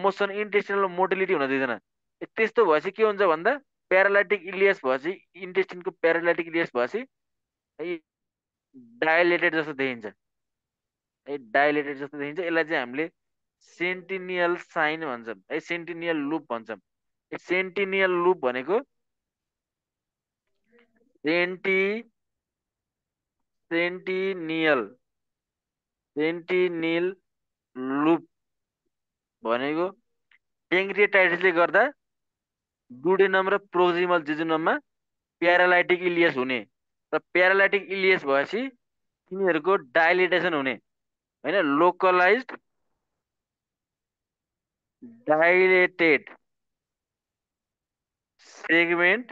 मोसन इन्टेस्टिनल मोटिलिटी हुन दिँदैन। त्यस्तो भएपछि के हुन्छ भन्दा प्यारालाइटिक इलियस भएपछि इन्टेस्टिनको प्यारालाइटिक इलियस भएपछि डायलेटेड जस्तो देखिन्छ। डायलेटेड जस्तो देखिन्छ। यसलाई चाहिँ हामीले सेन्टिनियल साइन भन्छौँ है, सेन्टिनियल लुप भन्छौँ। सेन्टिनियल लुप भनेको सेन्टिनियल लुप भनेको पेङ्क्रियाटाइटिसले गर्दा डुडेनम र प्रोक्सिमल जेजुनममा प्यारालाइटिक इलियस हुने र प्यारालाइटिक इलियस भएपछि तिनीहरूको डाइलेटेसन हुने होइन, localised dilated segment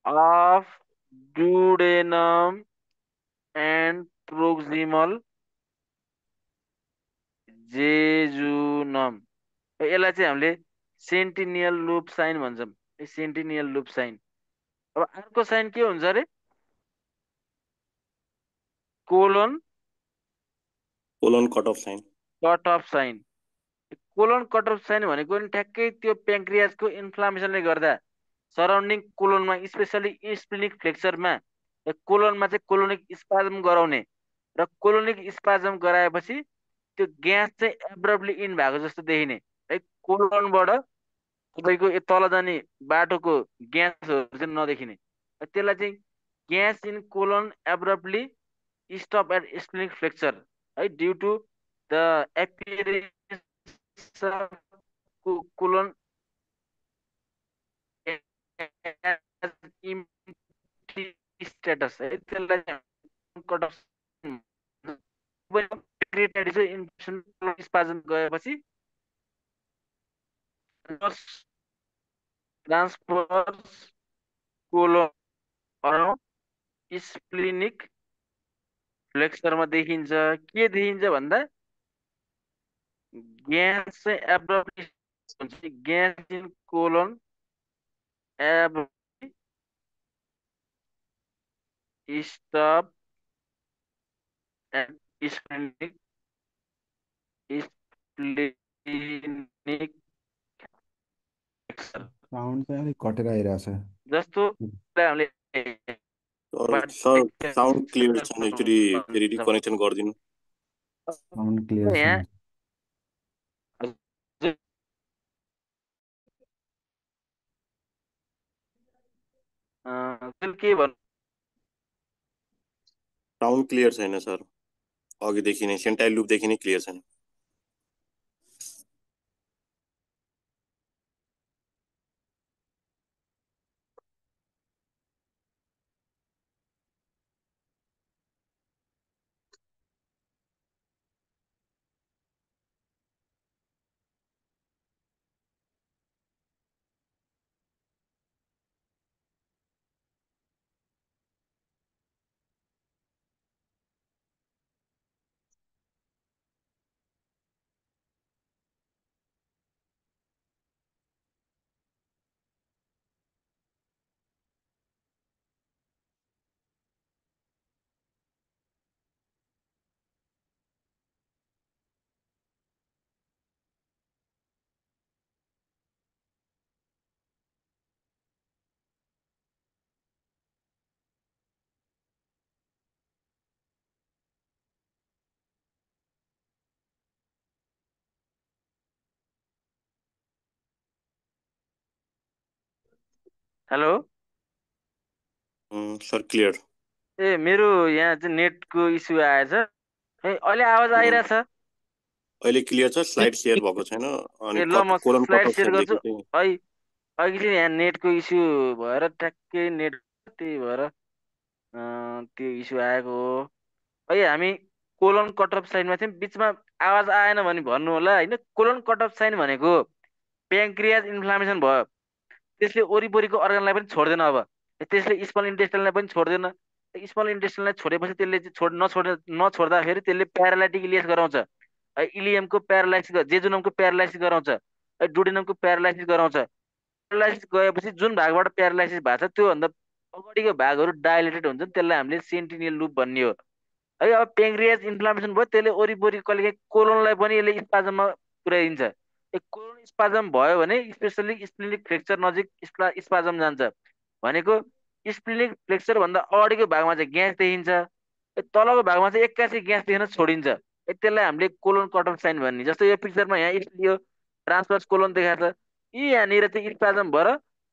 of duodenum and proximal jejunum. यसलाई चाहिँ हामीले सेन्टिनियल लुप साइन भन्छौँ। Sentinel loop sign. अब अर्को साइन के हुन्छ अरे? Colon cut off sign. Cut off sign. Colon cut off sign भनेको नि ठ्याक्कै त्यो प्याङ्क्रियासको इन्फ्लामेसनले गर्दा सराउन्डिङ कोलोनमा स्पेसली स्प्लिनिक फ्लेक्चरमा कोलोनमा चाहिँ कोलोनिक स्पाजम गराउने र कोलोनिक स्पाजम गराएपछि त्यो ग्यास चाहिँ एब्रप्टली इन भएको जस्तो देखिने है। कोलोनबाट तपाईँको तल जाने बाटोको ग्यासहरू चाहिँ नदेखिने। त्यसलाई चाहिँ gas in colon abruptly stop at splenic flexure है, due to the appearance of colon status है। त्यसलाई कट अफ स्पाजम गएपछि ट्रान्सफर्स कोलोन अराउन्ड स्प्लिनिक फ्लेक्चरमा देखिन्छ। के देखिन्छ भन्दा ग्यास चाहिँ एब्रप्टली हुन्छ। Gas in colon abruptly stop and splenic sound चाहिँ अलिक कटेर आइरहेछ जस्तो हामीले सर साउन्ड क्लियर छैन, एकचोटि फेरि रिकनेक्सन गरिदिनु। साउन्ड क्लियर यहाँ के भन्नु? साउन्ड क्लियर छैन सर, अघिदेखि नै सेन्टाइल लुपदेखि नै क्लियर छैन। Hello sir clear. ए मेरो यहाँ चाहिँ नेटको इस्यु आएछ है। अहिले आवाज आइरहेछ? अहिले क्लियर छ, स्लाइड सेयर भएको छैन। अनि ए ल म colon cut slide of share गर्छु। साइनदेखि है अघि चाहिँ यहाँ नेटको इस्यु भएर ट्याक्कै नेट, त्यही भएर त्यो इस्यु आएको हो है। हामी कोलन कट अफ साइनमा चाहिँ बिचमा आवाज आएन भने भन्नु होला होइन। कोलन कट अफ साइन भनेको प्याङ्क्रियाज इन्फ्लामेसन भयो, त्यसले वरिपरिको अर्गनलाई पनि छोड्दैन। अब त्यसले स्मल इन्टेस्टाइनलाई पनि छोड्दैन। स्मल इन्टेस्टाइनलाई छोडेपछि त्यसले चाहिँ नछोड्दाखेरि त्यसले प्यारालाइटिक इलियस गराउँछ। इलियमको प्यारालाइसिस, जेजुनमको प्यारालाइसिस गराउँछ, डुडेनमको प्यारालाइसिस गराउँछ। प्यारालाइसिस गएपछि जुन भागबाट प्यारालाइसिस भएको छ त्योभन्दा अगाडिको भागहरू डाइलेटेड हुन्छ, त्यसलाई हामीले सेन्टिनियल लुप भन्ने हो। है अब पेङ्क्रियाज इन्फ्लामेसन भयो, त्यसले वरिपरि कहिलेकाहीँ कोलोनलाई पनि यसले स्पाजममा पुर्याइदिन्छ। कोलोन स्पाजम भयो भने स्पेसली स्प्लिनिक फ्लेक्चर नजिक स्पाजम जान्छ। भनेको स्प्लिनिक फ्लेक्चर भन्दा अगाडिको भागमा चाहिँ ग्यास देखिन्छ, तलको भागमा चाहिँ एक्कासी ग्यास देखिन छोडिन्छ। त्यसलाई हामीले कोलोन कट अफ साइन भन्ने। जस्तो यो पिक्चरमा यहाँ यो ट्रान्सफर्स कोलोन देखाएको छ, यी यहाँनिर चाहिँ स्पाजम भएर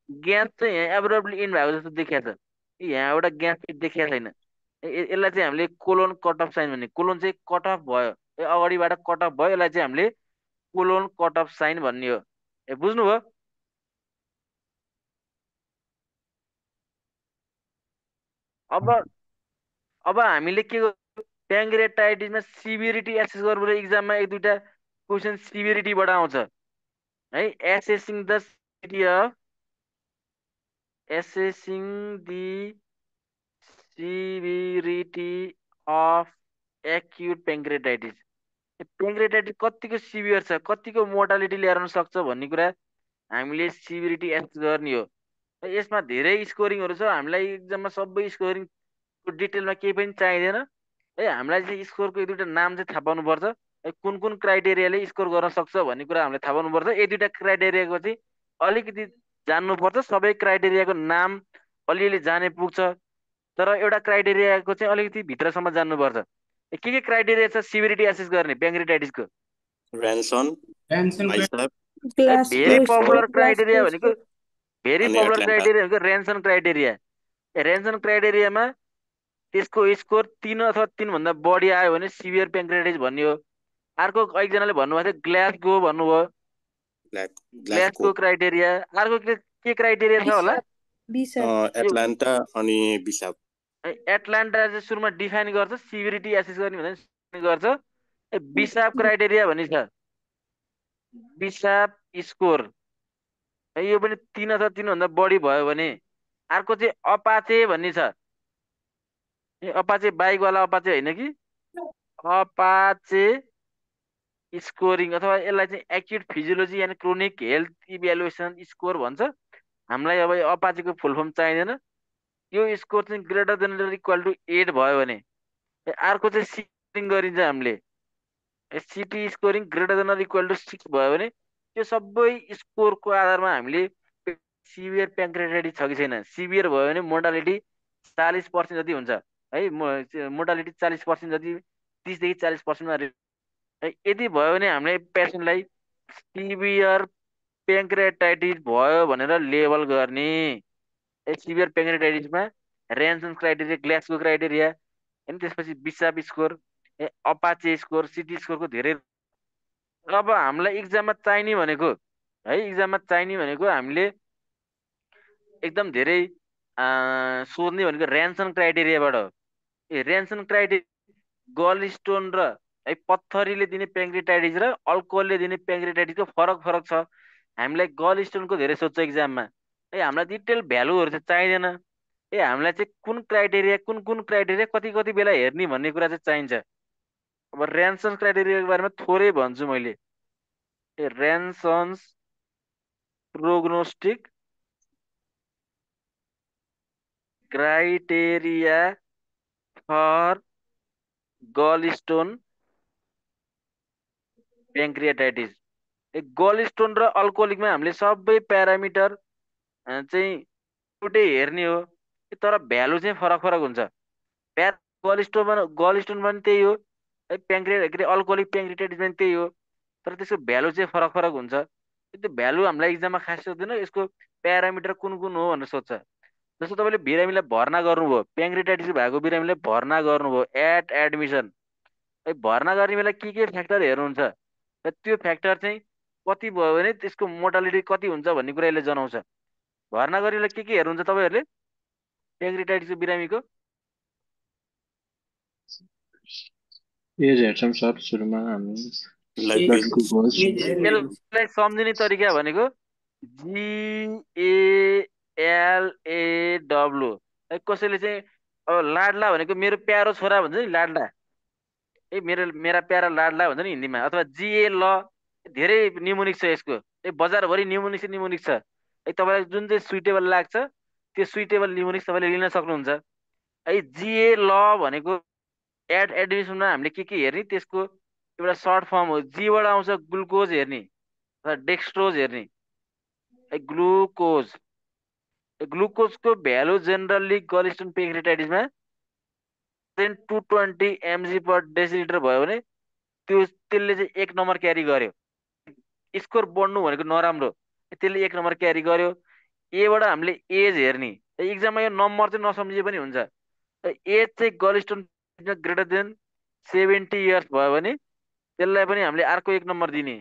ग्यास चाहिँ यहाँ एब्रप्टली इन भएको जस्तो देखिएको छ। यहाँ एउटा ग्यास देखिएको छैन। यसलाई चाहिँ हामीले कोलोन कट अफ साइन भन्ने। कोलोन चाहिँ कट अफ भयो, अगाडिबाट कट अफ भयो, यसलाई चाहिँ हामीले कोलोन कट अफ साइन भन्ने हो। बुझ्नुभयो? अब हामीले के प्याङ्क्रियाटाइटिसमा सिभिरिटी एसेस गर्नुपर्छ। इक्जाममा एक दुईवटा क्वेसन सिभिरिटीबाट आउँछ है। एसेसिङ द सिभिरिटी अफ एक्युट प्याङ्क्रियाटाइटिस। प्याङ्क्रियाटाइटिस कतिको सिभियर छ, कतिको मोर्टालिटी ल्याएर सक्छ भन्ने कुरा हामीले सिभिरिटी एसेस गर्ने हो। यसमा धेरै स्कोरिङहरू छ। हामीलाई इक्जाममा सबै स्कोरिङको डिटेलमा केही पनि चाहिँदैन है। हामीलाई चाहिँ स्कोरको एक दुईवटा नाम चाहिँ थाहा पाउनुपर्छ, कुन कुन क्राइटेरियाले स्कोर गर्न सक्छ भन्ने कुरा हामीले थाहा पाउनुपर्छ। एक दुईवटा क्राइटेरियाको चाहिँ अलिकति जान्नुपर्छ। सबै क्राइटेरियाको नाम अलिअलि जाने पुग्छ, तर एउटा क्राइटेरियाको चाहिँ अलिकति भित्रसम्म जान्नुपर्छ। के क्राइटेरिया छ सिभिरिटी एसेस गर्ने प्याङ्क्रियाटाइटिसको? Ranson, Bicep, very popular criteria glass भनेको भेरी अनि पपुलर Atlanta। क्राइटेरिया भनेको रेन्सन क्राइटेरिया। रेन्सन क्राइटेरियामा त्यसको स्कोर 3 अथवा 3 भन्दा बढी आयो भने सिभियर प्याङ्क्रियाटाइटिस भन्ने हो। अर्को एकजनाले भन्नुभएको थियो ग्लासगो भन्नुभयो, ग्लासगो क्राइटेरिया। अर्को के क्राइटेरिया छ होला? एटलान्टा अनि बिसाप। एटलान्टा चाहिँ सुरुमा डिफाइन गर्छ, सिभिरिटी एसेस गर्ने भनेर गर्छ। बिसाप क्राइटेरिया भन्ने छ, बिसाप स्कोर। यो पनि 3 अथवा 3 भन्दा बढी भयो भने। अर्को चाहिँ अपाचे भन्ने छ। अपाचे बाइकवाला अपाचे होइन कि, अपाचे स्कोरिङ अथवा यसलाई चाहिँ acute physiology and chronic health evaluation score भन्छ। हामीलाई अब अपाचेको फुल फर्म चाहिँदैन। यो स्कोर चाहिँ ग्रेटर देन इक्वल टु 8 भयो भने। अर्को चाहिँ सिटिङ गरिन्छ हामीले, CT scoring greater than equal to 6 भयो भने। त्यो सबै स्कोरको आधारमा हामीले सिभियर प्याङ्क्रियाटाइटिस छ कि छैन। सिभियर भयो भने मोर्टालिटी 40% जति हुन्छ है। मोर्टालिटी 40% जति, 30 देखि 40%मा। यदि भयो भने हामीले पेसेन्टलाई सिभियर प्याङ्क्रियाटाइटिस भयो भनेर लेबल गर्ने। सिभियर प्याङ्क्रियाटाइटिसमा रेन्सन क्राइटेरिया, ग्लासको क्राइटेरिया, अनि त्यसपछि बिसाप स्कोर, अपाचे स्कोर, सिटी स्कोरको धेरै। अब हामीलाई इक्जाममा चाहिने भनेको है, इक्जाममा चाहिने भनेको हामीले एकदम धेरै सोध्ने भनेको रेन्सन क्राइटेरियाबाट हो। रेन्सन क्राइटेरिया गल स्टोन र है पत्थरीले दिने प्याङ्क्रियाटाइटिस र अल्कोहलले दिने प्याङ्क्रियाटाइटिसको फरक छ। हामीलाई गल स्टोनको धेरै सोध्छ इक्जाममा है। हामीलाई डिटेल भ्यालुहरू चाहिँ चाहिँदैन। हामीलाई चाहिँ कुन क्राइटेरिया कति बेला हेर्ने भन्ने कुरा चाहिँ चाहिन्छ। अब रेन्सन क्राइटेरियाको बारेमा थोरै भन्छु मैले। रेन्सन्स प्रोग्नोस्टिक क्राइटेरिया फर गल स्टोन प्याङ्क्रियाटाइटिस। गल स्टोन र अल्कोहोलिकमा हामीले सबै प्यारामिटर चाहिँ एउटै हेर्ने हो, तर भ्यालु चाहिँ फरक हुन्छ। गल स्टोन पनि त्यही हो है, अल्कोहोलिक प्याङ्क्रियाटाइटिस पनि त्यही हो, तर त्यसको भ्यालु चाहिँ फरक हुन्छ। त्यो भ्यालु हामीलाई इक्जाममा खास सोध्दैन। यसको प्यारामिटर कुन कुन हो भनेर सोध्छ। जस्तो तपाईँले बिरामीलाई भर्ना गर्नुभयो, प्याङ्क्रियाटाइटिस भएको बिरामीलाई भर्ना गर्नुभयो एट एडमिसन, है भर्ना गर्ने बेला के फ्याक्टर हेर्नुहुन्छ, र त्यो फ्याक्टर चाहिँ कति भयो भने त्यसको मोर्टालिटी कति हुन्छ भन्ने कुरा यसले जनाउँछ। भर्ना गर्ने बेला के हेर्नुहुन्छ तपाईँहरूले प्याङ्क्रियाटाइटिसको बिरामीको? एज हेर्छौँ सर सुरुमा हामी। यसलाई सम्झिने तरिका भनेको GAG LAW। कसैले चाहिँ अब लाडला भनेको मेरो प्यारो छोरा भन्छ नि, लाडला। मेरा प्यारा लाडला भन्छ नि हिन्दीमा। अथवा जिए ल, धेरै न्युमोनिक छ यसको। बजारभरि न्युमोनिक छ, न्युमोनिक छ। तपाईँलाई जुन चाहिँ सुइटेबल लाग्छ त्यो सुइटेबल न्युमोनिक तपाईँले लिन सक्नुहुन्छ। जिए ल भनेको एडमिसनमा हामीले के हेर्ने, त्यसको एउटा सर्ट फर्म हो। जीबाट आउँछ ग्लुकोज हेर्ने अथवा डेक्स्ट्रोज हेर्ने। ग्लुकोज, ग्लुकोजको भ्यालु जेनरली गलिस्टन पेङ्क्रियाटाइटिसमा 220 mg पर डेसिलिटर भयो भने त्यसले चाहिँ 1 नम्बर क्यारी गर्यो। स्कोर बढ्नु भनेको नराम्रो, त्यसले 1 नम्बर क्यारी गर्यो। एबाट हामीले एज हेर्ने। इक्जाममा यो नम्बर चाहिँ नसम्झिए पनि हुन्छ। एज चाहिँ गलिस्टन ग्रेटर देन 70 इयर्स भयो भने त्यसलाई पनि हामीले अर्को 1 नम्बर दिने।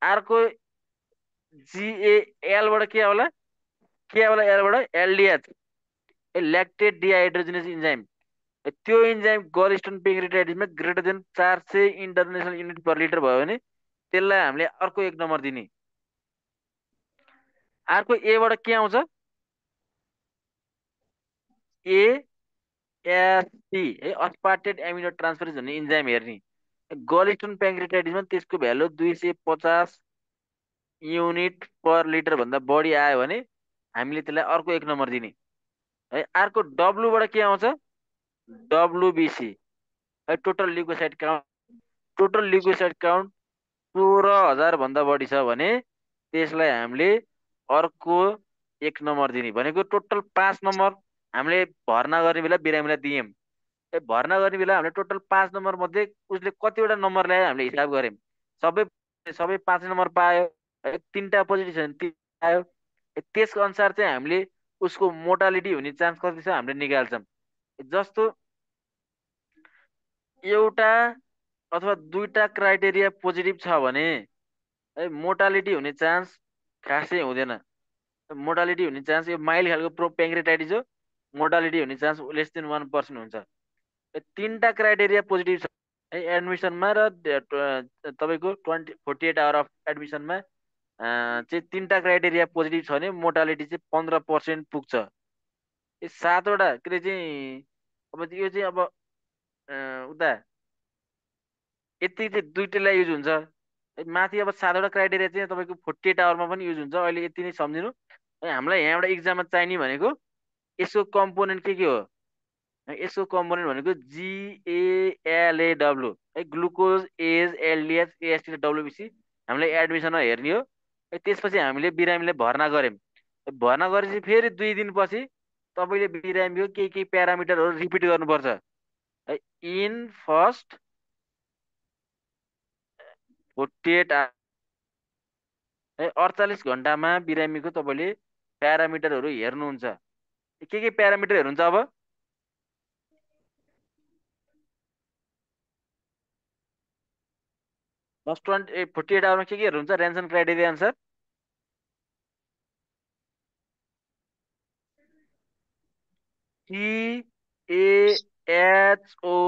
अर्को जिएलबाट के होला, एलबाट एलडिएच, ल्याक्टेट डिहाइड्रोजिनेस इन्जाइम। त्यो इन्जाइम गलिस्टन पेङ्क्रियाटाइटिसमा greater than 400 international unit per litre भयो भने त्यसलाई हामीले अर्को 1 नम्बर दिने। अर्को एबाट के आउँछ, एएसटी अस्पार्टेट एमिनो ट्रान्सफरेज भन्ने इन्जाइम हेर्ने। गलिस्टन पेङ्क्रियाटाइटिसमा त्यसको भ्यालु 250 युनिट पर लिटर भन्दा बढी आयो भने हामीले त्यसलाई अर्को 1 नम्बर दिने। अर्को डब्लुबाट के आउँछ, WBC, total leukocyte count. Total leukocyte count 16,000 भन्दा बढी छ भने त्यसलाई हामीले अर्को 1 नम्बर दिने। भनेको टोटल 5 नम्बर हामीले भर्ना गर्ने बेला बिरामीलाई दियौँ। भर्ना गर्ने बेला हामीले टोटल 5 नम्बर मध्ये उसले कतिवटा नम्बर ल्यायो हामीले हिसाब गऱ्यौँ। सबै सबै 5 नम्बर पायो, 3टा पोजिटिभ छ भने 3 पायो। त्यसको अनुसार चाहिँ हामीले उसको मोर्टालिटी हुने चान्स कति छ हामीले निकाल्छौँ। जस्तो एउटा अथवा 2टा क्राइटेरिया पोजिटिभ छ भने मोर्टालिटी हुने चान्स खासै हुँदैन। मोर्टालिटी हुने चान्स, यो माइल्ड खालको पेङ्क्रियाटाइटिस हो, मोर्टालिटी हुने चान्स लेस देन 1% हुन्छ। 3टा क्राइटेरिया पोजिटिभ छ एडमिसनमा र तपाईँको 48 आवर अफ एडमिसनमा चाहिँ 3टा क्राइटेरिया पोजिटिभ छ भने मोर्टालिटी चाहिँ 15% पुग्छ। यो 7वटा के अरे चाहिँ अब यो चाहिँ अब उता यति चाहिँ 2टैलाई युज हुन्छ। माथि अब 7वटा क्राइटेरिया चाहिँ तपाईँको 48 आवरमा पनि युज हुन्छ। अहिले यति नै सम्झिनु। हामीलाई यहाँबाट इक्जाममा चाहिने भनेको यसको कम्पोनेन्ट के हो। यसको कम्पोनेन्ट भनेको जिएलएडब्लु, ग्लुकोज, एज, एलडिएच, एएसटी र डब्लुबिसी हामीले एडमिसनमा हेर्ने हो। त्यसपछि हामीले बिरामीलाई भर्ना गऱ्यौँ। भर्ना गरेपछि फेरि 2 दिनपछि तपाईँले बिरामीको केही प्यारामिटरहरू रिपिट गर्नुपर्छ। इन फर्स्ट 48 48 घन्टामा बिरामीको तपाईँले प्यारामिटरहरू हेर्नुहुन्छ। के प्यारामिटर हेर्नुहुन्छ अब, फर्स्ट 48 आवरमा के हेर्नुहुन्छ ऱ्यान्सन क्राइटेरिया अनुसार।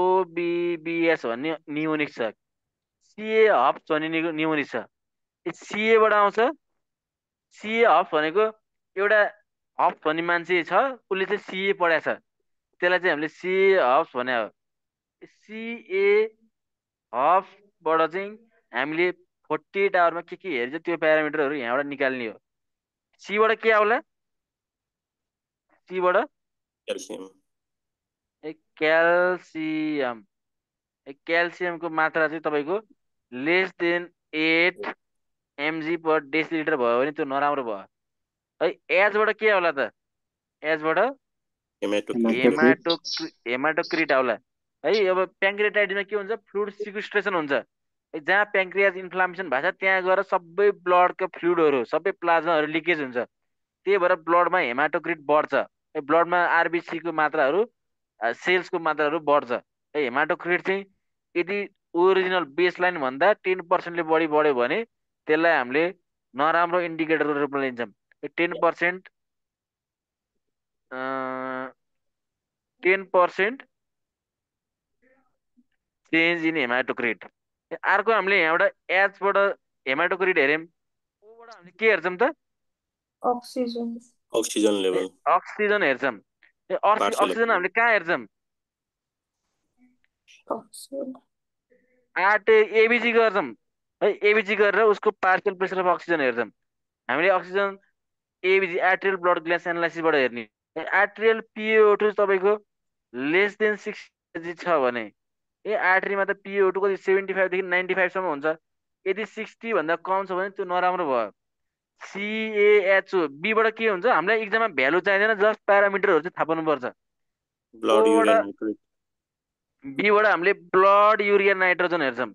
TAHOBBS भन्ने न्युमोनिक छ, सिए हप्स भन्ने न्युमोनिक छ। सिएबाट आउँछ। सिए हप्स भनेको एउटा हप्स भन्ने मान्छे छ, उसले चाहिँ सिए पढाएको छ, त्यसलाई चाहिँ हामीले सिए हप्स भने हो। सिए हप्सबाट चाहिँ हामीले 48 आवरमा के हेर्छ त्यो प्यारामिटरहरू यहाँबाट निकाल्ने हो। सीबाट के आउला, सीबाट क्याल्सियम। क्याल्सियम, क्याल्सियमको मात्रा चाहिँ तपाईँको less than 8 mg per decilitre भयो भने त्यो नराम्रो भयो। एजबाट के आउला त, एजबाट हेमाटोक्रिट आउला। अब प्याङ्क्रियाटाइटिसमा के हुन्छ, फ्लुइड सिक्वेस्ट्रेसन हुन्छ। जहाँ प्याङ्क्रियाज इन्फ्लामेसन भएको छ त्यहाँ गएर सबै ब्लडको फ्लुइडहरू, सबै प्लाज्माहरू लिकेज हुन्छ। त्यही भएर ब्लडमा हेमाटोक्रिट बढ्छ। ब्लडमा आरबिसीको मात्राहरू, सेल्सको मात्राहरू बढ्छ। हेमाटोक्रिट चाहिँ यदि ओरिजिनल बेसलाइन भन्दा 10%ले बढी बढ्यो भने त्यसलाई हामीले नराम्रो इन्डिकेटरको रूपमा लिन्छौँ। 10% 10% चेन्ज इन हेमाटोक्रिट। अर्को हामीले यहाँबाट एचबाट हेमाटोक्रिट हेऱ्यौँ, ओबाट हामीले के हेर्छौँ त, Oxygen. Oxygen ए level. अक्सिजन हेर्छौँ। Partial अक्सिजन हामीले कहाँ हेर्छौँ? Oxygen. आटे एबिजी गर्छौँ है, एबिजी गरेर उसको पार्शियल प्रेसर अफ अक्सिजन हेर्छौँ हामीले। अक्सिजन एबिजी आर्टेरियल ब्लड ग्लास एनालाइसिसबाट हेर्ने। आर्टेरियल पिएओ2 तपाईँको लेस देन 6 kg छ भने, आर्टरीमा त पिएओ2 कति 75 देखि 95 हुन्छ। यदि 60 भन्दा कम छ भने त्यो नराम्रो भयो। सिएएचओ बीबाट के हुन्छ? हामीलाई एक्जाममा भ्यालु चाहिँदैन, जस्ट प्यारामिटरहरू चाहिँ थाहा पाउनुपर्छ। Blood urea ओबाट nitrate. बीबाट हामीले ब्लड युरिया नाइट्रोजन हेर्छौँ।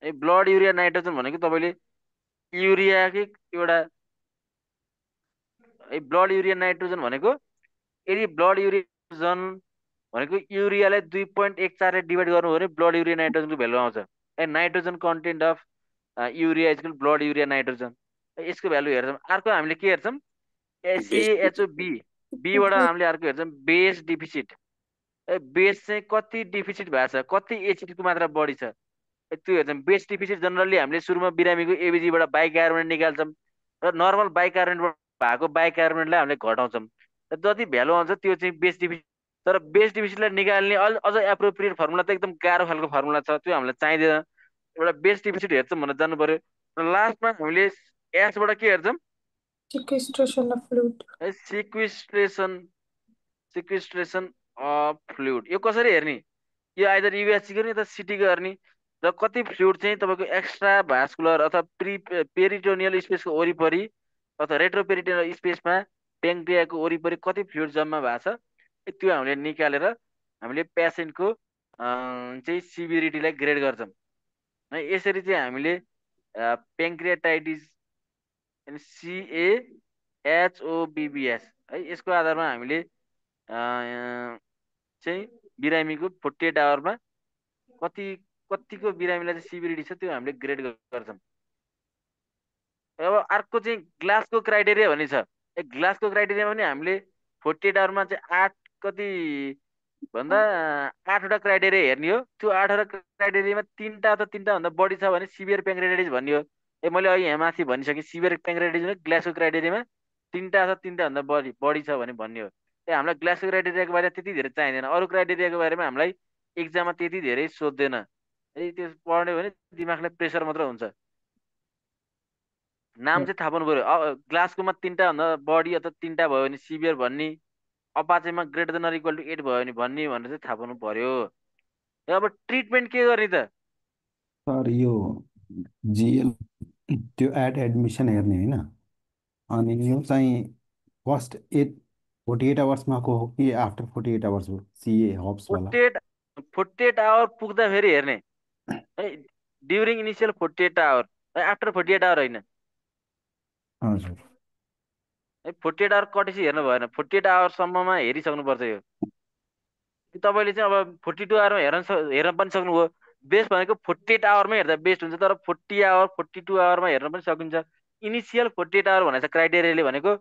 ब्लड युरिया नाइट्रोजन भनेको तपाईँले युरियाकै एउटा ब्लड युरिया नाइट्रोजन भनेको, यदि ब्लड युरिया भनेको युरियालाई 2.14 ले डिभाइड गर्नु हो भने ब्लड युरिया नाइट्रोजनको भ्यालु आउँछ। Nitrogen content of urea is blood urea nitrogen, यसको भ्यालु हेर्छौँ। अर्को हामीले के हेर्छौँ? एसएएचओ बी, बीबाट हामीले अर्को हेर्छौँ बेस डिफिसिट। बेस चाहिँ कति डिफिसिट भएको छ, कति एसिडको मात्रा बढी छ, त्यो हेर्छौँ। बेस डिफिसिट जनरली हामीले सुरुमा बिरामीको एबिजीबाट बाइकार्बोनेट निकाल्छौँ र नर्मल बाइकार्बोनेटबाट भएको बाइकार्बोनेटलाई हामीले घटाउँछौँ र जति भ्यालु आउँछ त्यो चाहिँ बेस डिफिसिट। तर बेस डिफिसिटलाई निकाल्ने अझ एप्रोप्रिएट फर्मुला त एकदम गाह्रो खालको फर्मुला छ, त्यो हामीलाई चाहिँदैन। एउटा बेस डिफिसिट हेर्छौँ भनेर जानु पर्यो। र लास्टमा हामीले एसबाट के हेर्छौँ? Sequestration of fluid. Sequestration of fluid. यो कसरी हेर्ने? यो आइदर युएससी गर्ने अथवा सिटी गर्ने। र कति फ्लुइड चाहिँ तपाईँको एक्स्ट्रा भास्कुलर अथवा पेरिटोनियल स्पेसको वरिपरि अथवा रेट्रोपेरिटोनियल स्पेसमा पेङ्क्रियाको वरिपरि कति फ्लुइड जम्मा भएको छ, त्यो हामीले निकालेर हामीले पेसेन्टको चाहिँ सिभिरिटीलाई ग्रेड गर्छौँ है। यसरी चाहिँ हामीले पेङ्क्रियाटाइटिस सिएएचओबिबिएस है, यसको आधारमा हामीले चाहिँ बिरामीको 48 आवरमा कतिको बिरामीलाई चाहिँ सिभिरिटी छ त्यो हामीले ग्रेड गर्छौँ। अब अर्को चाहिँ ग्लासको क्राइटेरिया भन्ने छ। ग्लासको क्राइटेरिया पनि हामीले 48 आवरमा चाहिँ 8 कति भन्दा 8वटा क्राइटेरिया हेर्ने हो। त्यो 8वटा क्राइटेरियामा 3टा अथवा 3टा भन्दा बढी छ भने सिभियर पेङ्क्रियाटाइटिस भन्ने हो। मैले अघि यहाँ माथि भनिसकेँ, सिभियर पेङ्क्रियाटाइटिस ग्लासको क्राइटेरियामा 3टा अथवा 3टा भन्दा बढी छ भने भन्ने हो। हामीलाई ग्लासको क्राइटेरियाको बारेमा त्यति धेरै चाहिँदैन, अरू क्राइटेरियाको बारेमा हामीलाई एक्जाममा त्यति धेरै सोध्दैन। त्यो पढ्यो भने दिमागलाई प्रेसर मात्र हुन्छ। नाम चाहिँ थाहा पाउनु पऱ्यो। ग्लासकोमा 3टा भन्दा बढी अथवा 3टा भयो भने सिभियर भन्ने, अपाचेमा greater than or equal to 8 भयो भने भन्ने भनेर चाहिँ थाहा पाउनु पर्यो। अब ट्रिटमेन्ट के गर्ने त? सर यो जिएल त्यो एडमिसन हेर्ने होइन, अनि यो चाहिँ फर्स्ट 48 आवर्समा को हो कि आफ्टर 48 आवर्स हो? सिए हब्सवाला 48 आवर पुग्दाखेरि हेर्ने है, during initial 48 hour, after 48 hour होइन। हजुर। 48 आवर कटेपछि हेर्नु भएन, 48 आवरसम्ममा हेरिसक्नुपर्छ। यो तपाईँले चाहिँ अब 42 आवरमा हेर्न पनि सक्नुभयो। बेस्ट भनेको 48 आवरमै हेर्दा बेस्ट हुन्छ, तर 40 आवर 42 आवरमा हेर्न पनि सकिन्छ। इनिसियल 48 आवर भनेको छ क्राइटेरियाले भनेको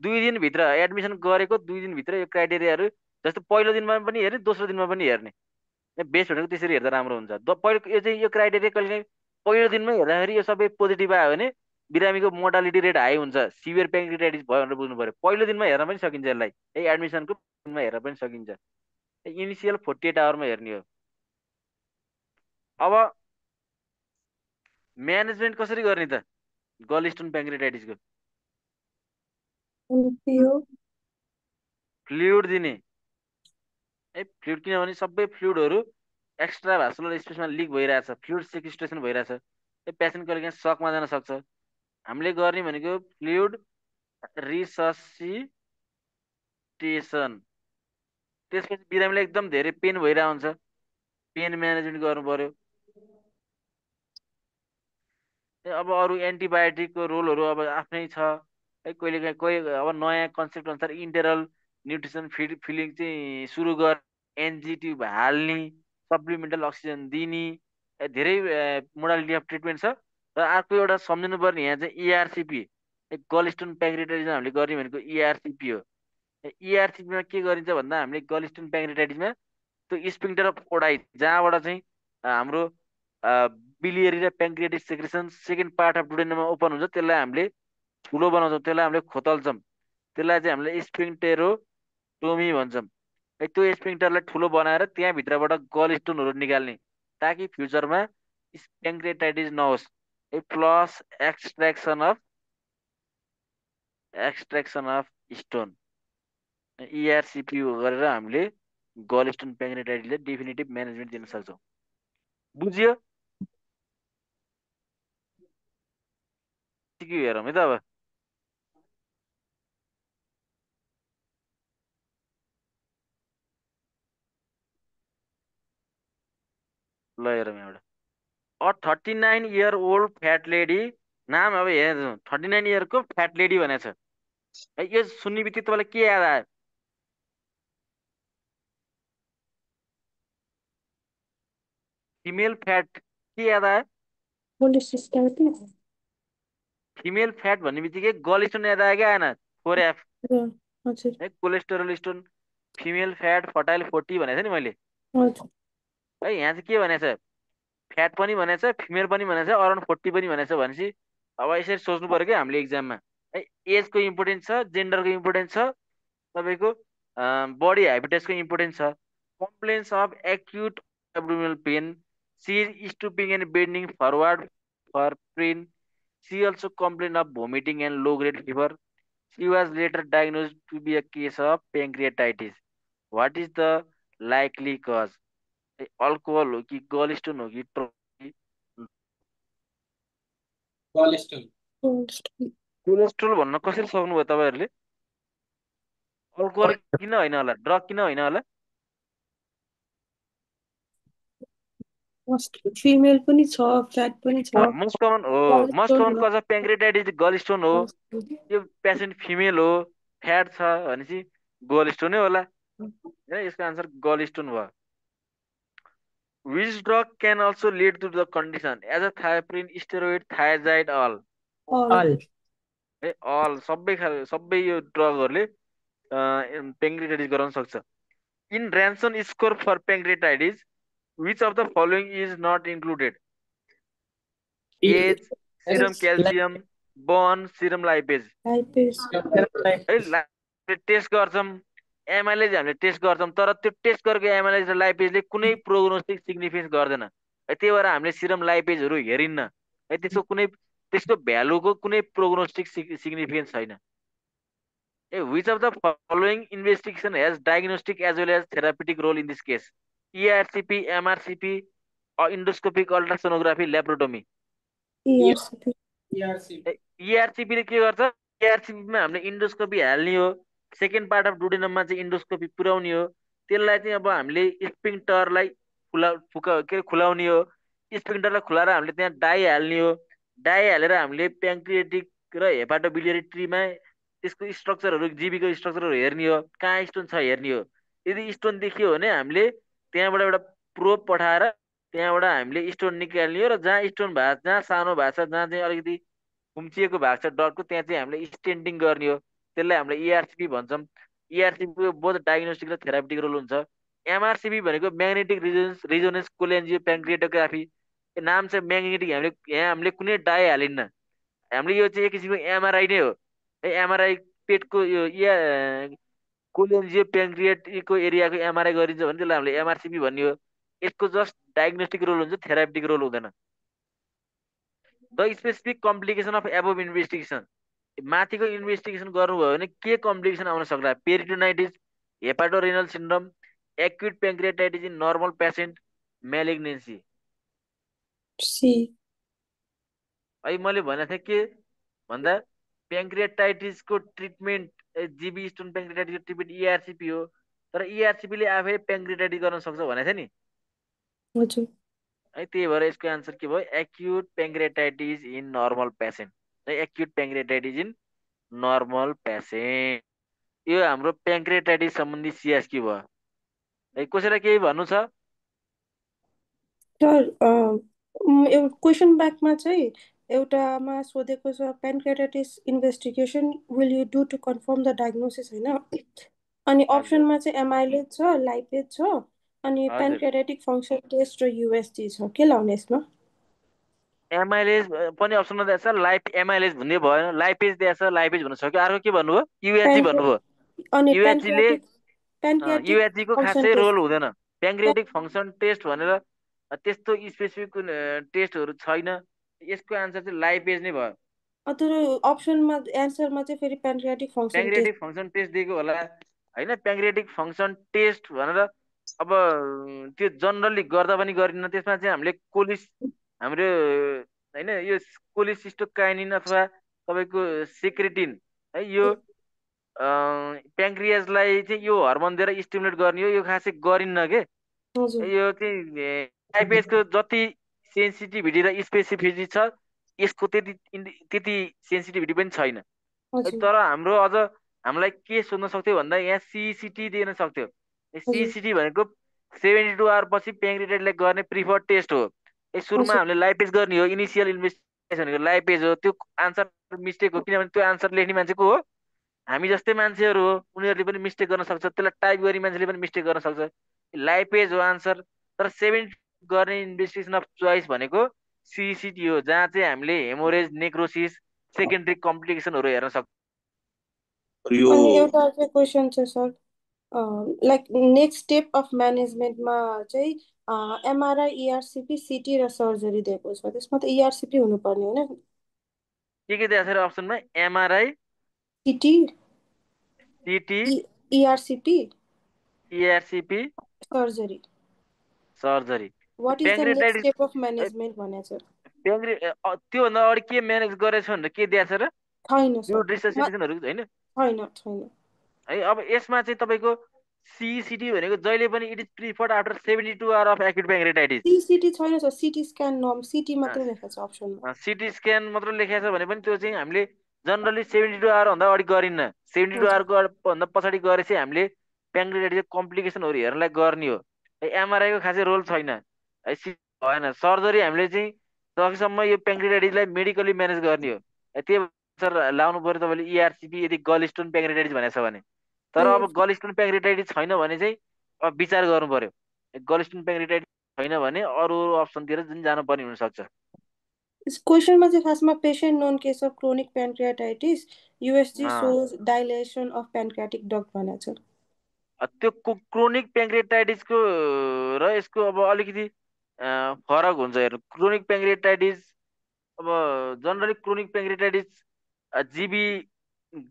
2 दिनभित्र एडमिसन गरेको 2 दिनभित्र यो क्राइटेरियाहरू, जस्तो पहिलो दिनमा पनि हेर्ने, दोस्रो दिनमा पनि हेर्ने। बेस्ट भनेको त्यसरी हेर्दा राम्रो हुन्छ। पहिलो यो चाहिँ यो क्राइटेरिया कहिले पहिलो दिनमै हेर्दाखेरि यो सबै पोजिटिभ आयो भने बिरामीको मोर्टालिटी रेट हाई हुन्छ, सिभियर पेङ्क्रियाटाइटिस भयो भनेर बुझ्नु पर्यो। पहिलो दिनमा हेर्न पनि सकिन्छ, यसलाई एडमिसनको दिनमा हेर्न पनि सकिन्छ। इनिसियल 48 आवरमा हेर्ने हो। अब म्यानेजमेन्ट कसरी गर्ने त गलस्टोन पेङ्क्रियाटाइटिसको? NPO. फ्लुइड दिने फ्लुइड, किनभने सबै फ्लुइडहरू एक्स्ट्रा भास्कुलर स्पेसमा लिक भइरहेछ, फ्लुइड सेक्वेस्ट्रेसन भइरहेछ। पेसेन्ट कहिले काहीँ सकमा जान सक्छ। हामीले गर्ने भनेको फ्लुइड रिससिटेसन। त्यसपछि बिरामीलाई एकदम धेरै पेन भइरहेको हुन्छ, पेन म्यानेजमेन्ट गर्नु पर्यो। अब अरू एन्टिबायोटिकको रोलहरू अब आफ्नै छ है। कहिले कोही अब नयाँ कन्सेप्ट अनुसार इन्टेरल न्युट्रिसन फिलिङ चाहिँ सुरु गर, एनजिटी हाल्ने, सप्लिमेन्टल अक्सिजन दिने, धेरै मोडालिटी अफ ट्रिटमेन्ट छ। र अर्को एउटा सम्झिनुपर्ने यहाँ चाहिँ इआरसिपी, गलस्टोन पेङ्क्रियाटाइटिस हामीले गर्ने भनेको इआरसिपी हो। इआरसिपीमा के गरिन्छ भन्दा हामीले गलस्टोन पेङ्क्रियाटाइटिसमा त्यो स्पिङ्क्टर अफ ओडाई, जहाँबाट चाहिँ हाम्रो बिलियरी र pancreatic secretion second part of डुडेनममा ओपन हुन्छ, त्यसलाई हामीले ठुलो बनाउँछौँ त्यसलाई हामीले खोतल्छौँ, त्यसलाई चाहिँ हामीले स्फिङ्क्टेरोटोमी भन्छौँ। है त्यो स्फिङ्क्टरलाई ठुलो बनाएर त्यहाँभित्रबाट गल स्टोनहरू निकाल्ने, ताकि फ्युचरमा प्याङ्क्रियाटाइटिस नहोस्। है प्लस एक्सट्र्याक्सन अफ स्टोन, इआरसिपी गरेर हामीले गल स्टोन प्याङ्क्रियाटाइटिसले डेफिनेटिभ म्यानेजमेन्ट दिन सक्छौँ। बुझ्यो? के हेरौँ है त अब। ल हेरौँ यहाँबाट। अ 39-year-old फ्याट लेडी, नाम अब हेर्नु 39 इयरको फ्याट लेडी भनेको छ है। यो सुन्ने बित्तिकै तपाईँलाई के याद आयो? फिमेल फ्याट के याद आयो? Polycystic. फिमेल फ्याट भन्ने बित्तिकै गल स्टोन याद आयो कि आएन? 4F हजुर है, cholesterol stone, female fat, fertile 40 भनेको छ नि मैले हजुर है। यहाँ चाहिँ के भनेको छ? फ्याट पनि भनेको छ, फिमेल पनि भनेको छ, अराउन्ड 40 पनि भनेको छ भनेपछि अब यसरी सोच्नु पर्यो क्या हामीले एक्जाममा है। एजको इम्पोर्टेन्स छ, जेन्डरको इम्पोर्टेन्स छ, तपाईँको बडी हेबिटेसको इम्पोर्टेन्स छ। Complains of acute abdominal pain, she is stooping and bending forward for pain, she also complain of vomiting and low grade fever, she was later diagnose to be a case of pancreatitis, what is the likely cause? Alcohol हो कि गल stone हो कि cholesterol cholesterol भन्न कसरी सक्नुभयो तपाईँहरूले? Alcohol किन होइन होला? ड्रग किन होइन होला? फिमेल पनि छ, फ्याट पनि छ, मोस्ट कमन हो, most common cholesterol cause of pancreatitis gall stone हो। यो पेसेन्ट फिमेल हो, फ्याट छ भनेपछि गल स्टोनै होला है। यसको आन्सर गल स्टोन भयो। Which drug can also lead to the condition azathioprine, steroid, thiazide, all all है। अल सबै यो ड्रगहरूले पेङ्क्रियाटाइटिस गराउन सक्छ। In Ranson score for pancreatitis which of the following is not included? Age, serum calcium, burn, serum lipase lipase है। Test गर्छौँ, amylase हामीले test गर्छौँ, तर त्यो टेस्ट गरेको एमआइलेज र लाइपेजले कुनै प्रोग्नोस्टिक सिग्निफिकेन्स गर्दैन है। त्यही भएर हामीले सिरम लाइपेजहरू हेरिन्न है। त्यसको भ्यालुको कुनै प्रोग्नोस्टिक सिग्निफिकेन्स छैन। A which of the following investigation has diagnostic as well as therapeutic role in this case? ERCP, MRCP, endoscopic ultrasonography, laparotomy. ERCP इआरसिपीले के गर्छ? इआरसिपीमा हामीले इन्डोस्कोपी हाल्ने हो, सेकेन्ड पार्ट अफ डुडेनममा चाहिँ इन्डोस्कोपी पुर्याउने हो। त्यसलाई चाहिँ अब हामीले स्पिङ्क्टरलाई खुलाउने हो। स्पिङ्क्टरलाई खुलाएर हामीले त्यहाँ डाई हाल्ने हो। डाई हालेर हामीले प्याङ्क्रिएटिक र हेपाटोबिलियरी ट्रीमा त्यसको स्ट्रक्चरहरू, जीबीको स्ट्रक्चरहरू हेर्ने हो, कहाँ स्टोन छ हेर्ने हो। यदि स्टोन देखियो भने हामीले त्यहाँबाट एउटा प्रोब पठाएर त्यहाँबाट हामीले स्टोन निकाल्ने हो, र जहाँ स्टोन भएको छ, जहाँ सानो भएको छ, जहाँ चाहिँ अलिकति खुम्चिएको भएको छ डटको, त्यहाँ चाहिँ हामीले स्टेन्टिङ गर्ने हो। त्यसलाई हामीले इआरसिपी भन्छौँ। इआरसिपीको बोथ डायग्नोस्टिक र थेरापिटिक रोल हुन्छ। एमआरसिपी भनेको म्याग्नेटिक रिजोनेन्स कोलिएन्जियो प्याङ्क्रिएटोग्राफी। नाम चाहिँ म्याग्नेटिक, हामीले कुनै डाई हालिन्न। हामीले यो चाहिँ एक किसिमको एमआरआई नै हो है। एमआरआई पेटको यो कोलिएन्जियो प्याङ्क्रिएटको एरियाको एमआरआई गरिन्छ भने त्यसलाई हामीले एमआरसिपी भन्ने हो। यसको जस्ट डायग्नोस्टिक रोल हुन्छ, थेरापिटिक रोल हुँदैन। The specific complication of above investigation, माथिको इन्भेस्टिगेसन गर्नुभयो भने के कम्प्लिकेसन आउन सक्ला? Peritonitis, hepatorenal syndrome, acute pancreatitis in normal patient, malignancy. C है मैले भनेको थिएँ के भन्दा पेङ्क्रियाटाइटिसको ट्रिटमेन्ट, जिबी स्टोन पेङ्क्रियाटाइटिसको ट्रिटमेन्ट इआरसिपी हो। तर इआरसिपीले आफै पेङ्क्रियाटाइटिस गर्न सक्छ भनेको थिएँ नि हजुर है। त्यही भएर यसको आन्सर के भयो? Acute pancreatitis in normal patient है। Acute pancreatitis in normal patient. यो हाम्रो पेङ्क्रियाटाइटिस सम्बन्धी सिएसक्यू भयो है। कसैलाई केही भन्नु छ? सर एउटा क्वेसन ब्याकमा चाहिँ एउटामा सोधेको छ pancreatitis investigation will you do to confirm the diagnosis होइन। अनि हजुर अप्सनमा चाहिँ एमाइलेज छ, लाइपेज छ, अनि हजुर पेन्क्रियाटाइटिक फङ्सन टेस्ट र युएसजी छ। के लाउने यसमा? एमाइलेज पनि अप्सनमा दिएको छ, लाइफ एमाइलेज भन्ने भएन, लाइफेज दिएको छ, लाइफेज भन्न सक्यो। अर्को के भन्नुभयो? युएचजी भन्नुभयो। अनि युएचजीले प्यानक्रियाटिक युएचजीको फङ्सन खासै रोल टेस्ट हुँदैन। प्याङ्क्रियाटिक फङ्सन टेस्ट भनेर त्यस्तो स्पेसिफिक टेस्टहरू छैन। यसको आन्सर चाहिँ लाइपेज नै भयो। तर अप्सनमा एन्सरमा चाहिँ फेरि प्यानक्रियाटिक फङ्सन टेस्ट प्याङ्क्रियाटिक फङ्सन टेस्ट दिएको होला होइन। प्याङ्क्रियाटिक फङ्सन टेस्ट भनेर अब त्यो जनरली गर्दा पनि गरिन्न। त्यसमा चाहिँ हामीले हाम्रो होइन यो कोलिसिस्टोकाइनिन अथवा तपाईँको सेक्रेटिन है, यो प्याङ्क्रियाजलाई चाहिँ यो हर्मोन दिएर स्टिमुलेट गर्ने हो। यो खासै गरिन्न के। हजुर यो चाहिँ आइपिएसको जति सेन्सिटिभिटी र स्पेसिफिसिटी छ यसको त्यति सेन्सिटिभिटी पनि छैन है। हजुर तर हाम्रो अझ हामीलाई के सोध्न सक्थ्यो भन्दा यहाँ सिसिटी दिन सक्थ्यो। सिसिटी भनेको 72 आवर पछि प्याङ्क्रियाटाइडलाई गर्ने प्रिफर्ड टेस्ट हो। सुरुमा हामीले लाइपेज गर्ने हो, इनिसियल इन्भेस्टिगेसन भनेको लाइपेज हो। त्यो आन्सर मिस्टेक हो, किनभने त्यो आन्सर लेख्ने मान्छेको हो, हामी जस्तै मान्छेहरू हो, उनीहरूले पनि मिस्टेक गर्न सक्छ। त्यसलाई टाइप गर्ने मान्छेले पनि मिस्टेक गर्न सक्छ। लाइपेज हो आन्सर। तर 7 गर्ने इन्भेस्टिगेसन अफ चोइस भनेको सिसिटी हो, जहाँ चाहिँ हामीले हेमोरेज, नेक्रोसिस, सेकेन्डरी कम्प्लिकेसनहरू हेर्न सक्छौँ। यो अनि एउटा चाहिँ क्वेसन छ sir, like next step of म्यानेजमेन्टमा चाहिँ एमआरआई, इआरसिपी, सिटी र सर्जरी दिएको छ। त्यसमा त इआरसिपी हुनुपर्ने होइन? के दिएको छ र अप्सनमा? MRI, CT, CT, ERCP, ERCP, surgery. Surgery. What is the next pancreatitis step of management भनेको छ? त्योभन्दा अगाडि के म्यानेज गरेछ भनेर के दिएको छ र? छैन यो सर, रिसर्सिटेसनहरू होइन छैन छैन। है। अब यसमा चाहिँ तपाईँको सिसिटी भनेको जहिले पनि it is preferred after 72 hour of acute pancreatitis. CT छैन सर, सिटी स्क्यान नर्म, सिटी मात्रै लेखेको छ अप्सनमा। सिटी स्क्यान मात्र लेखेको छ भने पनि त्यो चाहिँ हामीले जनरली 72 आवर भन्दा अगाडि गरिन्न। 72 आवर भन्दा पछाडि गरेपछि हामीले प्याङ्क्रियाटाइटिस कम्प्लिकेसनहरू हेर्नलाई गर्ने हो। एमआरआईको खासै रोल छैन है। भएन। सर्जरी हामीले चाहिँ सकेसम्म यो प्याङ्क्रियाटाइटिसलाई मेडिकली म्यानेज गर्ने हो। त्यही अनुसार लाउनु पऱ्यो तपाईँले इआरसिपी, यदि गलस्टोन प्याङ्क्रियाटाइटिस भनेको छ भने। तर अब गलस्टोन प्याङ्क्रियाटाइटिस छैन भने चाहिँ अब विचार गर्नु पर्यो। गलस्टोन प्याङ्क्रियाटाइटिस छैन भने अरू अप्सनतिर जुन जानुपर्ने हुनसक्छ। क्वेसनमा चाहिँ खासमा patient known case of chronic pancreatitis, USG shows dilation of pancreatic duct भनेको छ। त्यो क्रोनिक प्याङ्क्रियाटाइटिसको र यसको अब अलिकति फरक हुन्छ। हेर्नु, क्रोनिक प्याङ्क्रियाटाइटिस अब जनरली क्रोनिक प्याङ्क्रियाटाइटिस जिबी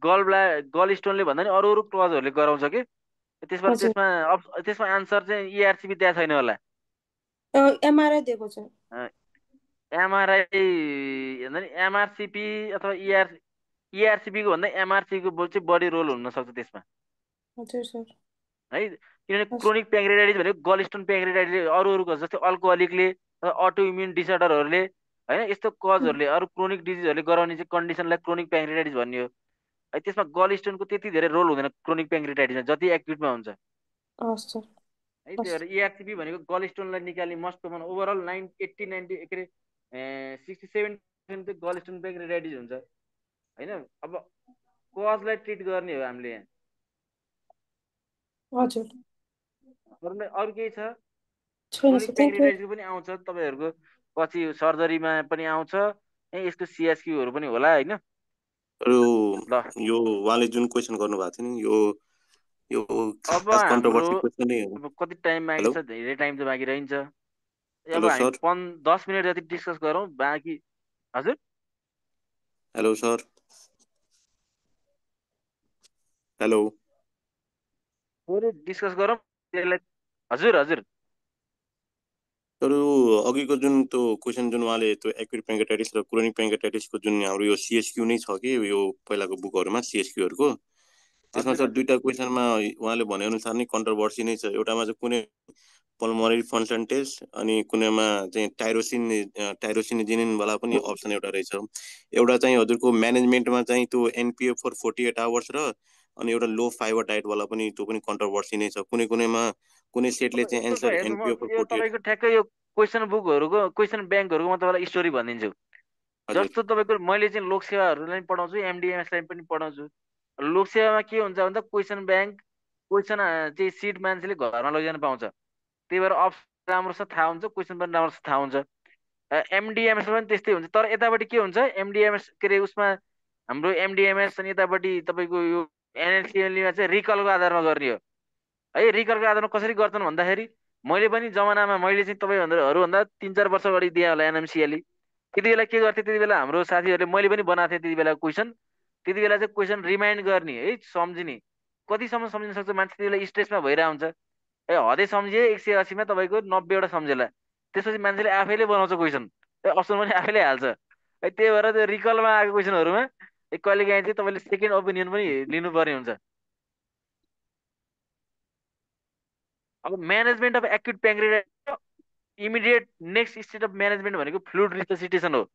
गल स्टोनले भन्दा नि अरू क्लजहरूले गराउँछ कि। त्यसमा त्यसमा त्यसमा आन्सर चाहिँ इआरसिपी दिएको छैन होला। एमआरआई दिएको छ। एमआरआई भन्दा नि एमआरसिपी अथवा इआरसिपीको भन्दा एमआरसीको चाहिँ बढी रोल हुनसक्छ त्यसमा। हजुर सर। है, किनभने क्रोनिक प्याङ्क्रियाटाइटिस भनेको गलस्टोन प्याङ्क्रियाटाइटिस अरूको जस्तै अल्कोहलिकले, अटो इम्युन डिसअर्डरहरूले होइन, यस्तो कजहरूले, अरू क्रोनिक डिजिजहरूले गराउने चाहिँ कन्डिसनलाई क्रोनिक प्याङ्क्रियाटाइटिस भन्ने हो है। त्यसमा गलस्टोनको त्यति धेरै रोल हुँदैन क्रोनिक प्याङ्क्रियाटाइटिसमा, जति एक्युटमा हुन्छ है। त्यही भएर इआरसिपी भनेको गलस्टोनलाई निकाल्ने मस्ट कमन ओभरअल 80-90 के अरे 67% चाहिँ गलस्टोन प्याङ्क्रियाटाइटिस हुन्छ होइन। अब कजलाई ट्रिट गर्ने हो हामीले यहाँ। हजुर, अरू केही छ? छैन सर, थ्याङ्क यू। प्याङ्क्रियाटाइटिसको पनि आउँछ तपाईँहरूको, पछि सर्जरीमा पनि आउँछ, यसको सिएसक्यूहरू पनि होला होइन। यो उहाँले जुन क्वेसन गर्नुभएको थियो नि, यो अब खास हाम्रो कन्ट्रोभर्सी क्वेसन नै हो। अब कति टाइम बाँकी छ? धेरै टाइम त बाँकी रहन्छ। अब हेलो हामी सर। 10 मिनट जति डिस्कस गरौँ बाँकी। हजुर, हेलो सर। हेलो, थोरै डिस्कस गरौँ त्यसलाई। हजुर हजुर। तर अघिको जुन त्यो क्वेसन जुन उहाँले त्यो एक्युट प्याङ्क्रियाटाइटिस र क्रोनिक प्याङ्क्रियाटाइटिसको जुन हाम्रो यो सिएसक्यू नै छ कि यो पहिलाको बुकहरूमा सिएसक्यूहरूको, त्यसमा सर दुईटा क्वेसनमा उहाँले भनेअनुसार नै कन्ट्रोभर्सी नै छ। एउटामा चाहिँ कुनै पल्मोनरी फङ्सन टेस्ट अनि कुनैमा चाहिँ टाइरोसिनिजिनिनवाला पनि अप्सन एउटा रहेछ। एउटा चाहिँ हजुरको म्यानेजमेन्टमा चाहिँ त्यो एनपिए फर 48 आवर्स र अनि एउटा लो फाइबर डाइटवाला पनि त्यो पनि कन्ट्रोभर्सी नै छ। कुनैमा कुनै सेटले चाहिँ एन्सर एनपिए फर 48। तपाईँको ठ्याक्कै यो क्वेसन बुकहरूको, क्वेसन ब्याङ्कहरूको म तपाईँलाई स्टोरी भनिदिन्छु। जस्तो तपाईँको मैले चाहिँ लोकसेवाहरूलाई पनि पढाउँछु, एमडिएमएसलाई पनि पढाउँछु। लोकसेवामा के हुन्छ भन्दा क्वेसन ब्याङ्क, क्वेसन चाहिँ सिट मान्छेले घरमा लैजान पाउँछ। त्यही भएर अप्सन राम्रोसँग थाहा हुन्छ, क्वेसन पनि राम्रोसँग थाहा हुन्छ। एमडिएमएस पनि त्यस्तै हुन्छ, तर यतापट्टि के हुन्छ एमडिएमएस के अरे उसमा हाम्रो एमडिएमएस अनि यतापट्टि तपाईँको यो एनएलसिएलमा चाहिँ रिकलको आधारमा गर्ने हो है। रिकलको आधारमा कसरी गर्छन् भन्दाखेरि मैले पनि जमानामा मैले चाहिँ तपाईँहरूभन्दा 3-4 वर्ष अगाडि दिएँ होला एनएमसिएलई। त्यति बेला के गर्थेँ, त्यति बेला हाम्रो साथीहरूले मैले पनि बनाएको थिएँ त्यति बेला क्वेसन। त्यति बेला चाहिँ क्वेसन रिमाइन्ड गर्ने है, सम्झिने। कतिसम्म सम्झिन सक्छ मान्छे त्यति बेला स्ट्रेसमा भइरहेको हुन्छ ए, हदै सम्झिए 180मा तपाईँको 90वटा सम्झेला, त्यसपछि मान्छेले आफैले बनाउँछ क्वेसन, अप्सन पनि आफैले हाल्छ है। त्यही भएर त्यो रिकलमा आएको क्वेसनहरूमा कहिले काहीँ चाहिँ तपाईँले सेकेन्ड ओपिनियन पनि लिनुपर्ने हुन्छ। अब management of acute pancreatitis immediate next state of management भनेको फ्लुइड रिससिटेसन हो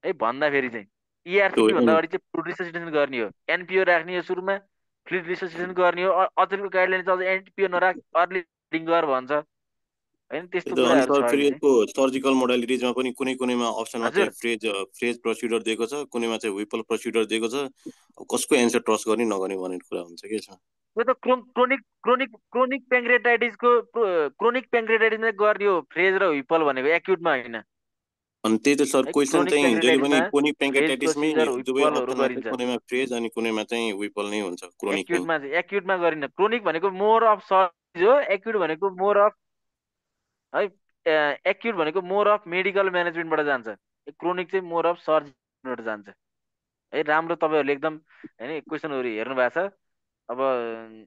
है। भन्दाखेरि चाहिँ इआरसिपी भन्दा अगाडि चाहिँ फ्लुइड रिससिटेसन गर्ने हो, एनपिओ राख्ने हो सुरुमा, फ्लुइड रिससिटेसन गर्ने हो। अचेलको गाइडलाइन चाहिँ अझ एनपिओ नराख, अर्ली रिडिङ गर भन्छ होइन, त्यस्तो अनि कुराहरू सर छ फेरि अहिले। यसको सर्जिकल मोडालिटिजमा पनि कुनै कुनैमा अप्सनमा चाहिँ हजुर फ्रेज प्रोसिडर दिएको छ, कुनैमा चाहिँ विपल प्रोसिडर दिएको छ। कसको एन्सर ट्रस्ट गर्ने नगर्ने भन्ने कुरा हुन्छ के छ। त्यो त क्रोनिक प्याङ्क्रेटाइटिसमा गर्ने हो फ्रेज र विपल भनेको, एक्युटमा होइन अनि त्यही त सर है। क्वेसन क्रोनिक चाहिँ जहिले पनि प्याङ्क्रेटाइटिसमा क्रोनिक फ्रेज प्याङ्क्रेटाइटिसमै प्रोसिजर दुवै विपलहरू अप्सनमा चाहिँ गरिन्छ। कुनैमा फ्रेज अनि कुनैमा चाहिँ विपल नै हुन्छ क्रोनिकमै। एक्युटमा गरिन्न। क्रोनिक भनेको मोर अफ सर्ज हो, एक्युट भनेको मोर अफ है, एक्युट भनेको मोर अफ मेडिकल म्यानेजमेन्टबाट जान्छ, क्रोनिक चाहिँ मोर अफ सर्जनबाट जान्छ है। राम्रो तपाईँहरूले एकदम होइन क्वेसनहरू हेर्नु भएको छ। अब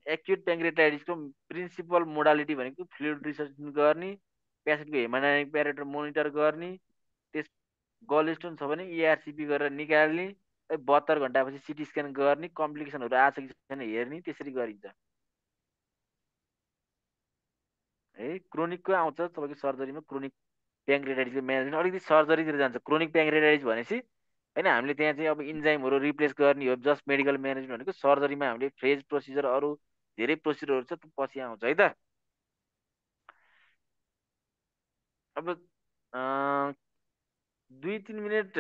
एक्युट प्याङ्क्रेटाइटिसको प्रिन्सिपल मोडालिटी भनेको फ्लुइड रिसर्च गर्ने, पेसेन्टको हेमोडाइनामिक प्यारामिटर मोनिटर गर्ने, त्यस गलस्टोन छ भने इआरसिपी गरेर निकाल्ने, 72 घन्टापछि सिटी स्क्यान गर्ने, कम्प्लिकेसनहरू आएको छ कि छैन हेर्ने, त्यसरी गरिन्छ है। क्रोनिकको आउँछ तपाईँको सर्जरीमा क्रोनिक प्याङ्क्रेटाइटिसको म्यानेजमेन्ट अलिकति सर्जरीतिर जान्छ। क्रोनिक प्याङ्क्रेटाइटिस भनेपछि होइन हामीले त्यहाँ चाहिँ अब इन्जाइमहरू रिप्लेस गर्ने हो, जस्ट मेडिकल म्यानेजमेन्ट भनेको। सर्जरीमा हामीले फ्रेज प्रोसिजर अरू धेरै प्रोसिजरहरू छ, त्यो पछि आउँछ है त। अब 2-3 मिनट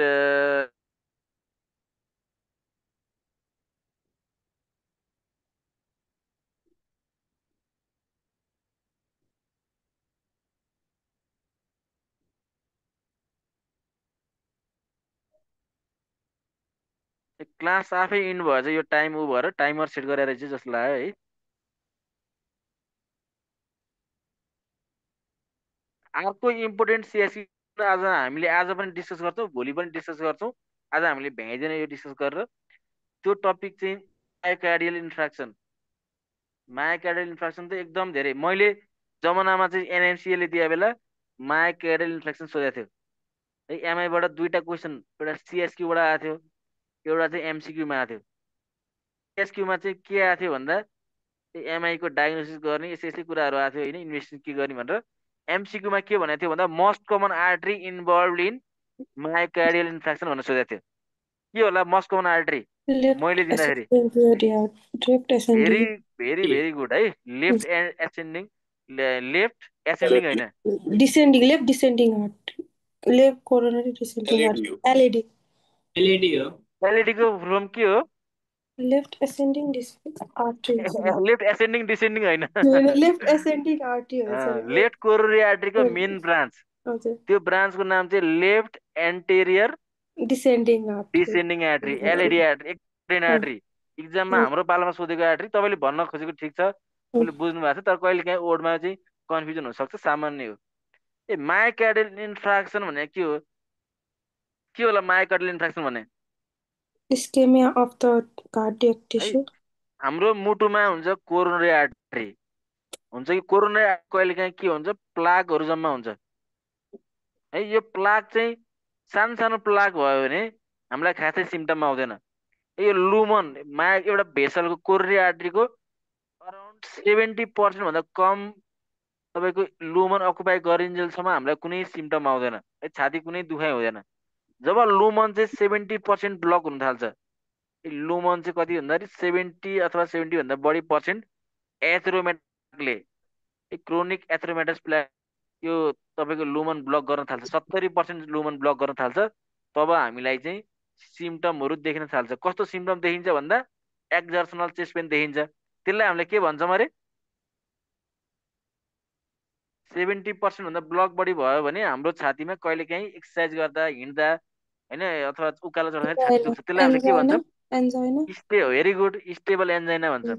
क्लास आफै इन भएछ, यो टाइम ऊ भएर टाइमर सेट गरेर चाहिँ जस्तो लाग्यो है। अर्को इम्पोर्टेन्ट सिएससी आज हामीले आज पनि डिस्कस गर्छौँ, भोलि पनि डिस्कस गर्छौँ। आज हामीले भ्याइँदैन यो डिस्कस गरेर। त्यो टपिक चाहिँ मायोकार्डियल इन्फ्र्याक्सन। मायोकार्डियल इन्फ्र्याक्सन त एकदम धेरै, मैले जमानामा चाहिँ एनएमसिएले दिए बेला मायोकार्डियल इन्फ्र्याक्सन सोधेको थियो है। एमआईबाट 2टा क्वेसन, एउटा सिएसक्यूबाट आएको थियो, एउटा चाहिँ एमसिक्यूमा आएको थियो। सिएसक्यूमा चाहिँ के आएको थियो भन्दा एमआईको डायग्नोसिस गर्ने यस्तै यस्तै कुराहरू आएको थियो होइन, इन्भेस्टिगेसन के गर्ने भनेर। एमसिक्यूमा के भनेको थियो भन्दा most common artery involve in myocardial infarction भनेर सोधेको थियो। के होला मोस्ट कमन आर्टरी मैले लेफ्ट दिँदाखेरि? Ascending cardiac, left very ascending, very very good है। लेफ्ट एसेन्डिङ, लेफ्ट एसेन्डिङ होइन, descending, left descending heart, left coronary descending LAD हो। हार्ट, एलएडी, एलइडी हो। एलइडीको फुल के हो? Left ascending artery, sorry, left ascending descending होइन, left ascending artery हो, sorry, left coronary आर्टरीको मेन ब्रान्च, हजुर, त्यो ब्रान्चको नाम चाहिँ left interior descending artery, descending artery, LED artery, एक आर्टरी। इक्जाममा हाम्रो पालामा सोधेको आर्टरी तपाईँले भन्न खोजेको ठिक छ, तपाईँले बुझ्नु भएको छ, तर कहिले काहीँ ओडमा चाहिँ कन्फ्युजन हुनसक्छ, सामान्य हो। ए मायोकार्डियल इन्फ्र्याक्सन भने के हो? के होला मायोकार्डियल इन्फ्र्याक्सन भने? ischemia of the cardiac है tissue, हाम्रो मुटुमा हुन्छ कोरोनरी आर्टरी हुन्छ कि कोरोनरी कहिले काहीँ के हुन्छ प्लाकहरू जम्मा हुन्छ है। यो प्लाक चाहिँ सानो सानो प्लाक भयो भने हामीलाई खासै सिम्टम आउँदैन। यो लुमन एउटा भेसलको कोरोनरी आर्टरीको अराउन्ड 70% भन्दा कम तपाईँको लुमन अकुपाई गरिन्जेलसम्म हामीलाई कुनै सिम्टम आउँदैन है, छाती कुनै दुखाइ हुँदैन। जब लुमन चाहिँ 70% ब्लक हुन थाल्छ, लुमन चाहिँ कति भन्दाखेरि 70 अथवा 70 भन्दा बढी पर्सेन्ट एथेरोमेटले क्रोनिक एथेरोमेटस प्लाक यो तपाईँको लुमन ब्लक गर्न थाल्छ, 70% लुमन ब्लक गर्न थाल्छ, तब हामीलाई चाहिँ सिम्टमहरू देखिन थाल्छ। कस्तो सिम्टम देखिन्छ भन्दा एक्जर्सनल चेस्ट पेन देखिन्छ। त्यसलाई हामीले के भन्छौँ अरे? 70% भन्दा ब्लक बढी भयो भने हाम्रो छातीमा कहिलेकाहीँ एक्सर्साइज गर्दा हिँड्दा होइन अथवा उकालो चढ्दाखेरि छाती एन्जाइना दुख्छ, त्यसलाई हामीले के एन्जाइना भन्छौँ? Angina very good, stable angina भन्छौँ।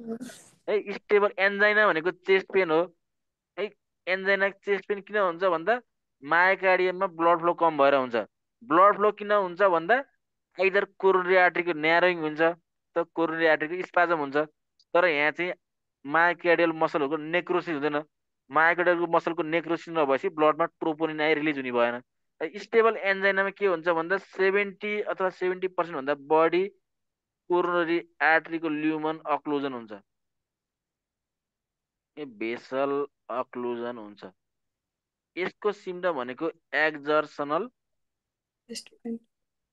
है स्टेबल एन्जाइना भनेको चेस्ट पेन हो। है एन्जाइना चेस्ट पेन किन हुन्छ भन्दा मायोकार्डियममा ब्लड फ्लो कम भएर हुन्छ। ब्लड फ्लो किन हुन्छ भन्दा आइदर कोरोनरी आर्टरीको न्यारोइङ हुन्छ त कोरोनरी आर्टरीको स्पाजम हुन्छ। तर यहाँ चाहिँ मायोकार्डियल मसलहरूको नेक्रोसिस हुँदैन। मायोकार्डियलको मसलको नेक्रोसिस नभएपछि ब्लडमा ट्रोपोनिन आइ रिलिज हुने भएन। स्टेबल एन्जाइनामा के हुन्छ भन्दा 70 अथवा 70% भन्दा बढी कोरोनरी आर्टरीको ल्युमन अक्लुजन हुन्छ, भेसल अक्लुजन हुन्छ। यसको सिम्टम भनेको exertional chest pain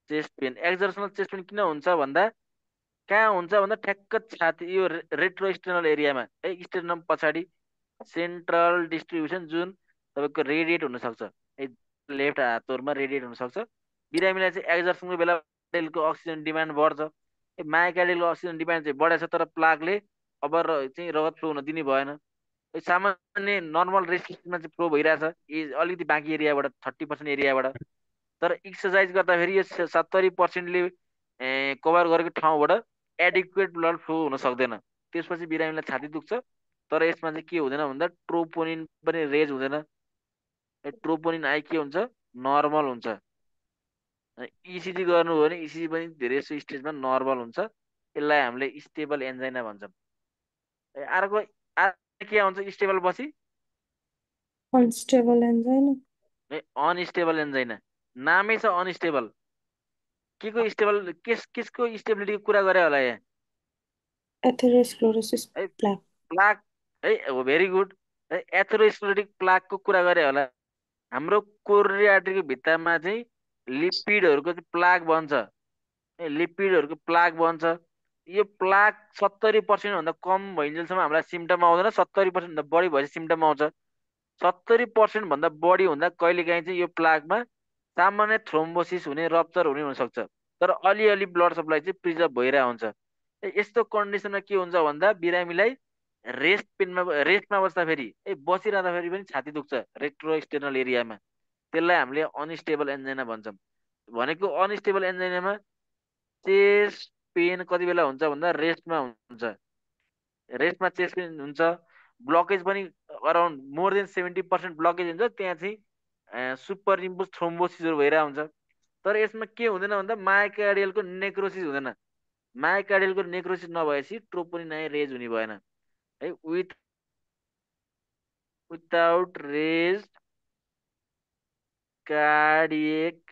chest pain. Exertional chest pain किन हुन्छ भन्दा कहाँ हुन्छ भन्दा ठ्याक्क छाती यो रेट्रोस्टेनल एरियामा, है स्टेर्नम पछाडि सेन्ट्रल डिस्ट्रिब्युसन जुन तपाईँको रेडिएट हुनसक्छ, है लेफ्ट हातोरमा रेडिएट हुनसक्छ। बिरामीलाई चाहिँ एक्जर्सनको बेला मायोकार्डियलको अक्सिजन डिमान्ड बढ्छ। मायोकार्डियलको अक्सिजन डिमान्ड चाहिँ बढेछ तर प्लागले अब चाहिँ रगत फ्लो हुन दिने भएन। सामान्य नर्मल रेस्ट्रिक्सनमा चाहिँ फ्लो भइरहेछ अलिकति बाँकी एरियाबाट 30% एरियाबाट। तर एक्सर्साइज गर्दाखेरि यो 70%ले कभर गरेको ठाउँबाट एडिक्वेट ब्लड फ्लो हुन सक्दैन। त्यसपछि बिरामीलाई छाती दुख्छ। तर यसमा चाहिँ के हुँदैन भन्दा ट्रोपोनिन पनि रेज हुँदैन। ट्रोपोनिन आइ के हुन्छ? नर्मल हुन्छ। इसिजी गर्नु हो भने इसिजी पनि धेरै जस्तो स्टेजमा नर्मल हुन्छ। यसलाई हामीले स्टेबल एन्जाइना भन्छौँ। अर्को के हुन्छ स्टेबल पछि? Unstable angina unstable angina. नामै छ अनस्टेबल। के को स्टेबल, केसको स्टेबिलिटीको कुरा गरे होला यहाँ? एथेरोस्क्लेरोसिस है प्लाक प्लाक। है भेरी गुड। है एथेरोस्क्लेरोटिक प्लाकको कुरा गरे होला। हाम्रो कोरोनरी आर्टरीको भित्तामा चाहिँ लिपिडहरूको चाहिँ प्लाक बन्छ। लिपिडहरूको प्लाक बन्छ। यो प्लाक 70% भन्दा कम भइन्जेलसम्म हामीलाई सिम्टम आउँदैन। 70% भन्दा बढी भएपछि सिम्टम आउँछ। 70% भन्दा बढी हुँदा कहिलेकाहीँ चाहिँ यो प्लाकमा सामान्य थ्रोम्बोसिस हुने, रप्चर हुने हुनसक्छ। तर अलिअलि ब्लड सप्लाई चाहिँ प्रिजर्भ भइरहेको हुन्छ। यस्तो कन्डिसनमा के हुन्छ भन्दा बिरामीलाई रेस्टमा बस्दाखेरि बसिरहँदाखेरि पनि छाती दुख्छ रेट्रोस्टेर्नल एरियामा। त्यसलाई हामीले अनस्टेबल एन्जाइना भन्छौँ। भनेको अनस्टेबल एन्जाइनामा चेस्ट पेन कति बेला हुन्छ भन्दा रेस्टमा हुन्छ। रेस्टमा चेस्ट पेन हुन्छ। ब्लकेज पनि अराउन्ड मोर देन 70% ब्लकेज हुन्छ। त्यहाँ चाहिँ सुपर इम्पोज थ्रोम्बोसिसहरू भइरहेको हुन्छ। तर यसमा के हुँदैन भन्दा मायोकार्डियलको नेक्रोसिस हुँदैन। मायोकार्डियलको नेक्रोसिस नभएपछि ट्रोपोनिन आइ रेज हुने भएन। है विदाउट रेज कार्डियक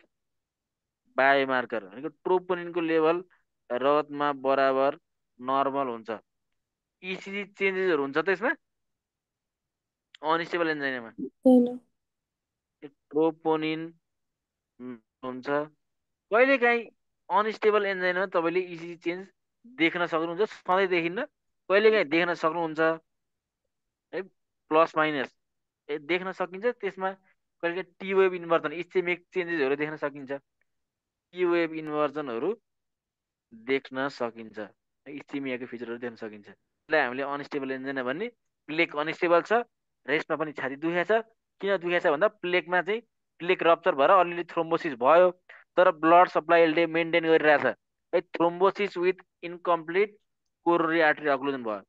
बायोमार्कर भनेको ट्रोपोनिनको लेभल रगतमा बराबर नर्मल हुन्छ। इसिजी चेन्जेसहरू हुन्छ त यसमा अनस्टेबल एन्जाइनामा। होइन ट्रोपोनिन हुन्छ। कहिलेकाहीँ अनस्टेबल एन्जाइनामा तपाईँले इसिजी चेन्ज देख्न सक्नुहुन्छ। सधैँ देखिन्न, कहिलेकाहीँ देख्न सक्नुहुन्छ। है प्लस माइनस देख्न सकिन्छ। त्यसमा कहिलेकाहीँ टी वेभ इन्भर्जन, इस्चेमिक चेन्जेसहरू देख्न सकिन्छ। टी वेभ इन्भर्जनहरू देख्न सकिन्छ। इस्चिमियाको फिचरहरू देख्न सकिन्छ। त्यसलाई हामीले अनस्टेबल एन्जाइना भन्ने। प्लेक अनस्टेबल छ, रेस्टमा पनि छाती दुखेको छ। किन दुखेको छ भन्दा प्लेकमा चाहिँ प्लेक रप्चर भएर अलिअलि थ्रोम्बोसिस भयो तर ब्लड सप्लाई अहिले मेन्टेन गरिरहेछ। है thrombosis with incomplete coronary artery occlusion भयो।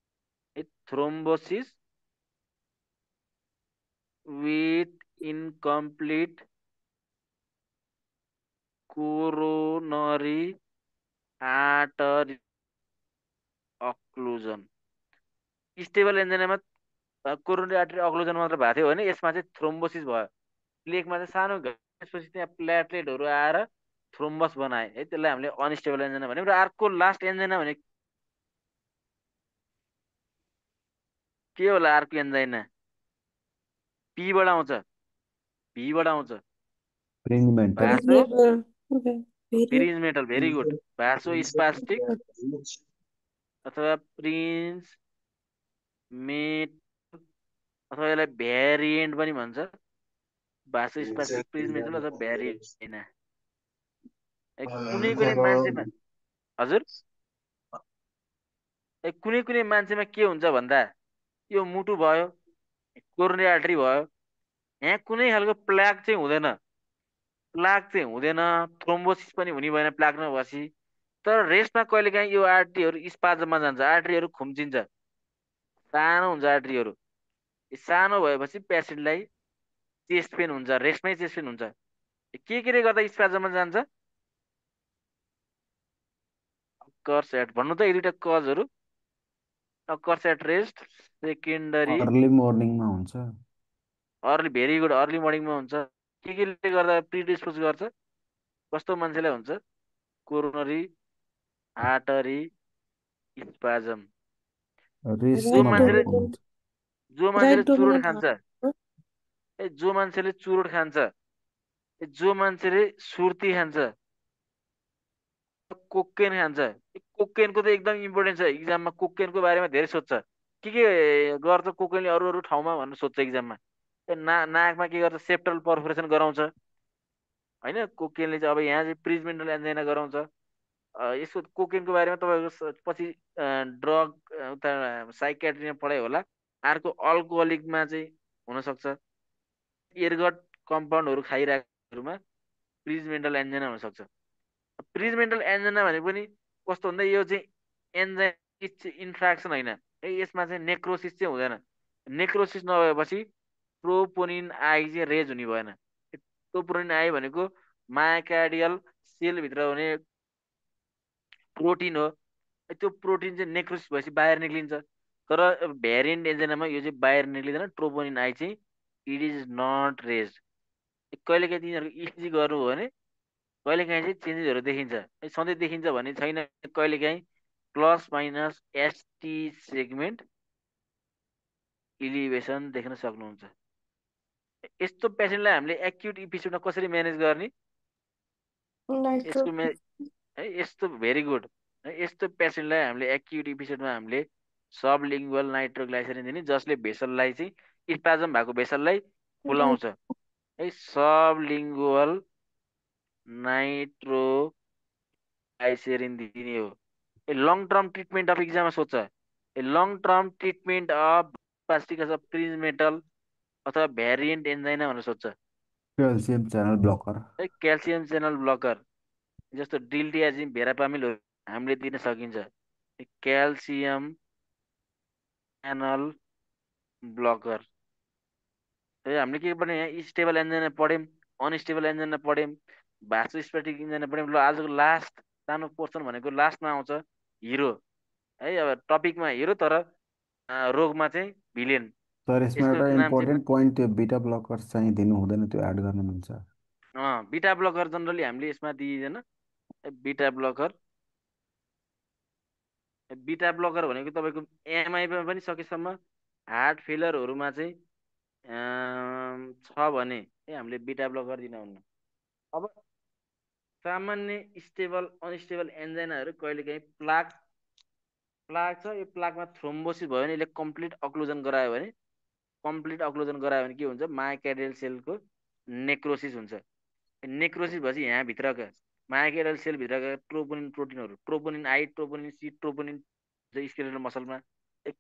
है thrombosis with incomplete coronary artery occlusion. Stable एन्जाइनामा कोरोनरी आर्टरी अक्लुजन मात्र भएको थियो भने यसमा चाहिँ थ्रोम्बोसिस भयो। प्लेकमा चाहिँ सानो त्यसपछि त्यहाँ प्लेटलेटहरू आएर थ्रोम्बस बनाए। है त्यसलाई हामीले अनस्टेबल एन्जाइना भन्यौँ। र अर्को लास्ट एन्जाइना भने के होला? अर्को एन्जाइना पीबाट आउँछ। भीबाट आउँछ। Prinzmetal vaso very Prinzmetal. Very good. Vasospastic अथवा प्रिन्स मेट अथवा यसलाई भ्यारिएन्ट पनि भन्छ। भासो स्पास्टिक प्रिन्जमेटल अथवा भ्यारिएन्ट। कुनै कुनै मान्छेमा हजुर कुनै कुनै मान्छेमा के हुन्छ भन्दा यो मुटु भयो, कोरोनरी आर्टरी भयो, यहाँ कुनै खालको प्लाग चाहिँ हुँदैन, प्लाग चाहिँ हुँदैन, थ्रोम्बोसिस पनि हुने भएन प्लाग नभएपछि। तर रेस्टमा कहिलेकाहीँ यो आर्ट्रीहरू स्पाजममा जान्छ, आर्ट्रीहरू खुम्चिन्छ, सानो हुन्छ आर्ट्रीहरू। सानो भएपछि पेसेन्टलाई चेस्ट पेन हुन्छ, रेस्टमै चेस्ट पेन हुन्छ। केले गर्दा स्पाजममा जान्छ? कर्स एट भन्नु त, यी दुइटा कजहरू। Occurs at rest, secondary early मर्निङमा हुन्छ। अर्ली, भेरी गुड, अर्ली मर्निङमा हुन्छ। केले गर्दा प्रिडिस्पोज गर्छ? कस्तो मान्छेलाई हुन्छ? Coronary artery spasm. जो रेस्टमा राइट मान्छेले भएको डोमिनेन्ट, हुन्छ। जो मान्छेले राइट चुरोट डोमिनेन्ट खान्छ, हार्ट। जो मान्छेले चुरोट खान्छ, जो मान्छेले सुर्ती खान्छ, कोकेन खान्छ, कोकेनको त एकदम इम्पोर्टेन्ट छ इक्जाममा। कोकेनको बारेमा धेरै सोध्छ, के गर्छ कोकेनले अरू अरू ठाउँमा भनेर सोध्छ इक्जाममा। नाकमा के गर्छ? सेप्टल पर्फोरेसन गराउँछ होइन। कोकेनले चाहिँ अब यहाँ चाहिँ प्रिजमेन्टल एन्जाइना गराउँछ। यसको कोकेनको बारेमा तपाईँको पछि ड्रग उता साइकेट्रीमा पढाइ होला। अर्को अल्कोहलिकमा चाहिँ हुनसक्छ, एयरगट कम्पाउन्डहरू खाइरहेकोमा प्रिजमेन्टल एन्जाइना हुनसक्छ। प्रिजमेन्टल एन्जाइना भनेको पनि कस्तो भन्दा यो चाहिँ एन्जाइना इन्फ्राक्सन होइन है, यसमा चाहिँ नेक्रोसिस चाहिँ हुँदैन। नेक्रोसिस नभएपछि प्रोपोनिन आई चाहिँ रेज हुने भएन। प्रोपोनिन आई भनेको मायोकार्डियल सेलभित्र हुने प्रोटिन हो। त्यो प्रोटिन चाहिँ नेक्रोसिस भएपछि बाहिर निक्लिन्छ। तर भेरिएन्ट एन्जाइनामा यो चाहिँ बाहिर निक्लिँदैन। ट्रोपोनिन आई चाहिँ इट इज नट रेज। कहिलेकाहीँ तिनीहरूको इसिजी गर्नु हो भने कहिलेकाहीँ चाहिँ चेन्जेसहरू देखिन्छ, सधैँ देखिन्छ भन्ने छैन। कहिलेकाहीँ plus minus ST segment elevation देख्न सक्नुहुन्छ। यस्तो पेसेन्टलाई हामीले एक्युट एपिसोडमा कसरी म्यानेज गर्ने? नाइट्रो। यसको है, यस्तो भेरी गुड है। यस्तो पेसेन्टलाई हामीले एक्युट एपिसोडमा हामीले सबलिङ्गुअल नाइट्रोग्लाइसरिन दिने, जसले भेसललाई चाहिँ स्पाजम भएको भेसललाई खुलाउँछ है। सबलिङ्गुअल नाइट्रोग्लाइसरिन दिने हो। A long term treatment of इक्जाममा सोध्छ, a long term treatment of प्लास्टिकस अफ प्रिजमेटल अथवा भेरिएन्ट एन्जाइना भनेर सोध्छ क्याल्सियम च्यानल ब्लकर। है। क्याल्सियम च्यानल ब्लकर जस्तो डिल्टियाजिम, भेरापामिल हामीले दिन सकिन्छ। क्याल्सियम च्यानल ब्लकर है। हामीले के पढ्यौँ यहाँ? स्टेबल एन्जाइना पढ्यौँ, अनस्टेबल एन्जाइना पढ्यौँ, भासोस्पेटिक एन्जाइना पढ्यौँ। ल आजको लास्ट सानो पोर्सन भनेको लास्टमा आउँछ हिरो है। अब टपिकमा हिरो, तर रोगमा चाहिँ भिलेन। तर यसमा यसको एउटा नाम चाहिँ इम्पोर्टेन्ट पोइन्ट, त्यो बिटा ब्लकर्स चाहिँ दिनु हुँदैन, त्यो एड गर्न मिल्छ। बिटा ब्लकर जनरली हामीले यसमा दिइँदैन। बिटा ब्लकर, बिटा ब्लकर भनेको तपाईँको एमआईमा पनि सकेसम्म हार्ट फेलरहरूमा चाहिँ छ भने हामीले बिटा ब्लकर दिनुहुन्न। अब सामान्य स्टेबल अनस्टेबल एन्जाइनाहरू कहिलेकाहीँ प्लाग प्लाग छ, यो प्लागमा थ्रोम्बोसिस भयो भने यसले कम्प्लिट अक्लुजन गरायो भने, कम्प्लिट अक्लुजन गरायो भने के हुन्छ? मायोकार्डियल सेलको नेक्रोसिस हुन्छ। नेक्रोसिस भएपछि यहाँभित्रका मायोकार्डियल सेलभित्रका ट्रोपोनिन प्रोटिनहरू, troponin I, troponin C, troponin skeletal मसलमा,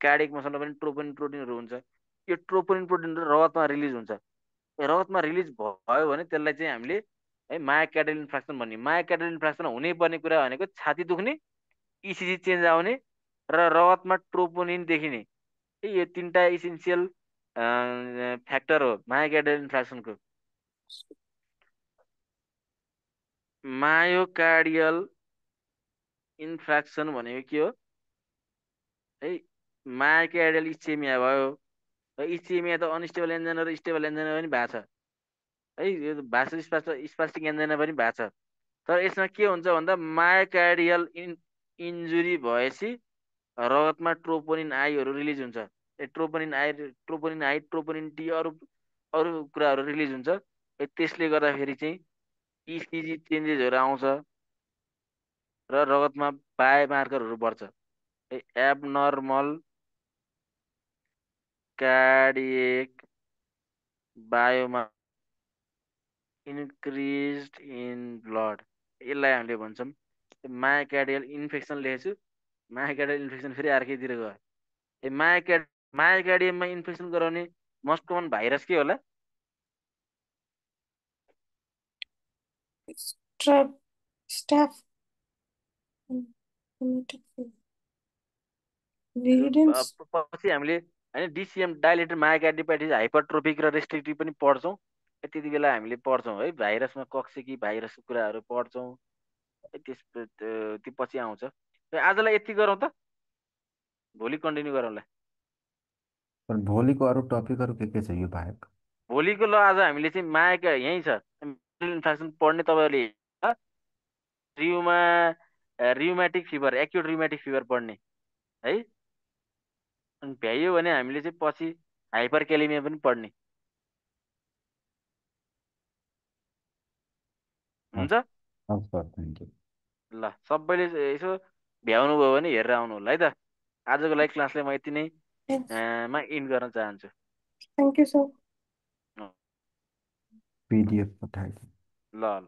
कार्डियक मसलमा पनि ट्रोपोनिन प्रोटिनहरू हुन्छ। यो ट्रोपोनिन प्रोटिनहरू रगतमा रिलिज हुन्छ। रगतमा रिलिज भयो भने त्यसलाई चाहिँ हामीले है मायोकार्डियल इन्फ्राक्सन भन्ने। मायोकार्डियल इन्फ्राक्सन हुनै पर्ने कुरा भनेको छाती दुख्ने, इसिजी चेन्ज आउने र रगतमा ट्रोपोनिन देखिने। यो तिनवटा इसेन्सियल फ्याक्टर हो मायोकार्डियल इन्फ्राक्सनको। मायोकार्डियल इन्फ्राक्सन भनेको के हो है? मायोकार्डियल इस्चेमिया भयो। इस्चेमिया त अनस्टेबल एन्जाइना र स्टेबल एन्जाइना पनि भएको छ है। यो भासो स्पास्टिक एन्जाइना पनि भएको छ। तर यसमा के हुन्छ भन्दा मायोकार्डियल इन्जुरी भएपछि रगतमा ट्रोपोनिन आईहरू रिलिज हुन्छ। ट्रोपोनिन आई, ट्रोपोनिन टी, अरू अरू कुराहरू रिलिज हुन्छ। त्यसले गर्दाखेरि चाहिँ इसिजी चेन्जेसहरू आउँछ र रगतमा बायोमार्करहरू बढ्छ। एबनर्मल कार्डियक बायोमा इन्क्रिज इन ब्लड, यसलाई हामीले भन्छौँ। मायोकार्डियल इन्फेक्सन लेखेछु, मायोकार्डियल इन्फेक्सन फेरि अर्कैतिर गयो। मायोकार्डियममा इन्फेक्सन गराउने मोस्ट कमन भाइरस के होला? Strep, staph, rheumatic fever. Viridins. पछि हामीले होइन डिसिएम डाइलेटेड मायोकार्डियोपाइटिस हाइपरट्रोफिक र रेस्ट्रिक्टिभ पनि पढ्छौँ। त्यति बेला हामीले पढ्छौँ है भाइरसमा कक्सेकी भाइरसको कुराहरू पढ्छौँ। त्यो पछि आउँछ। आजलाई यति गरौँ त, भोलि कन्टिन्यू गरौँला। पर भोलिको अरू टपिकहरू के छ यो बाहेक? भोलिको ल आज हामीले चाहिँ मायाका यहीँ छ इन्फेक्सन पढ्ने तपाईँहरूले रियुमा रियुमेटिक फिभर एक्युट रियुमेटिक फिभर पढ्ने है। अनि भ्याइयो भने हामीले चाहिँ पछि हाइपर क्यालेमिया पनि पढ्ने हुन्छ। हस् सर, थ्याङ्क यू। ल सबैले यसो भ्याउनु भयो भने हेरेर आउनु होला है त। आजको लागि क्लासलाई म यति नै Yes. मा इन्ड गर्न चाहन्छु। Thank you, sir. पिडिएफ पठाइदिनु। ल ल।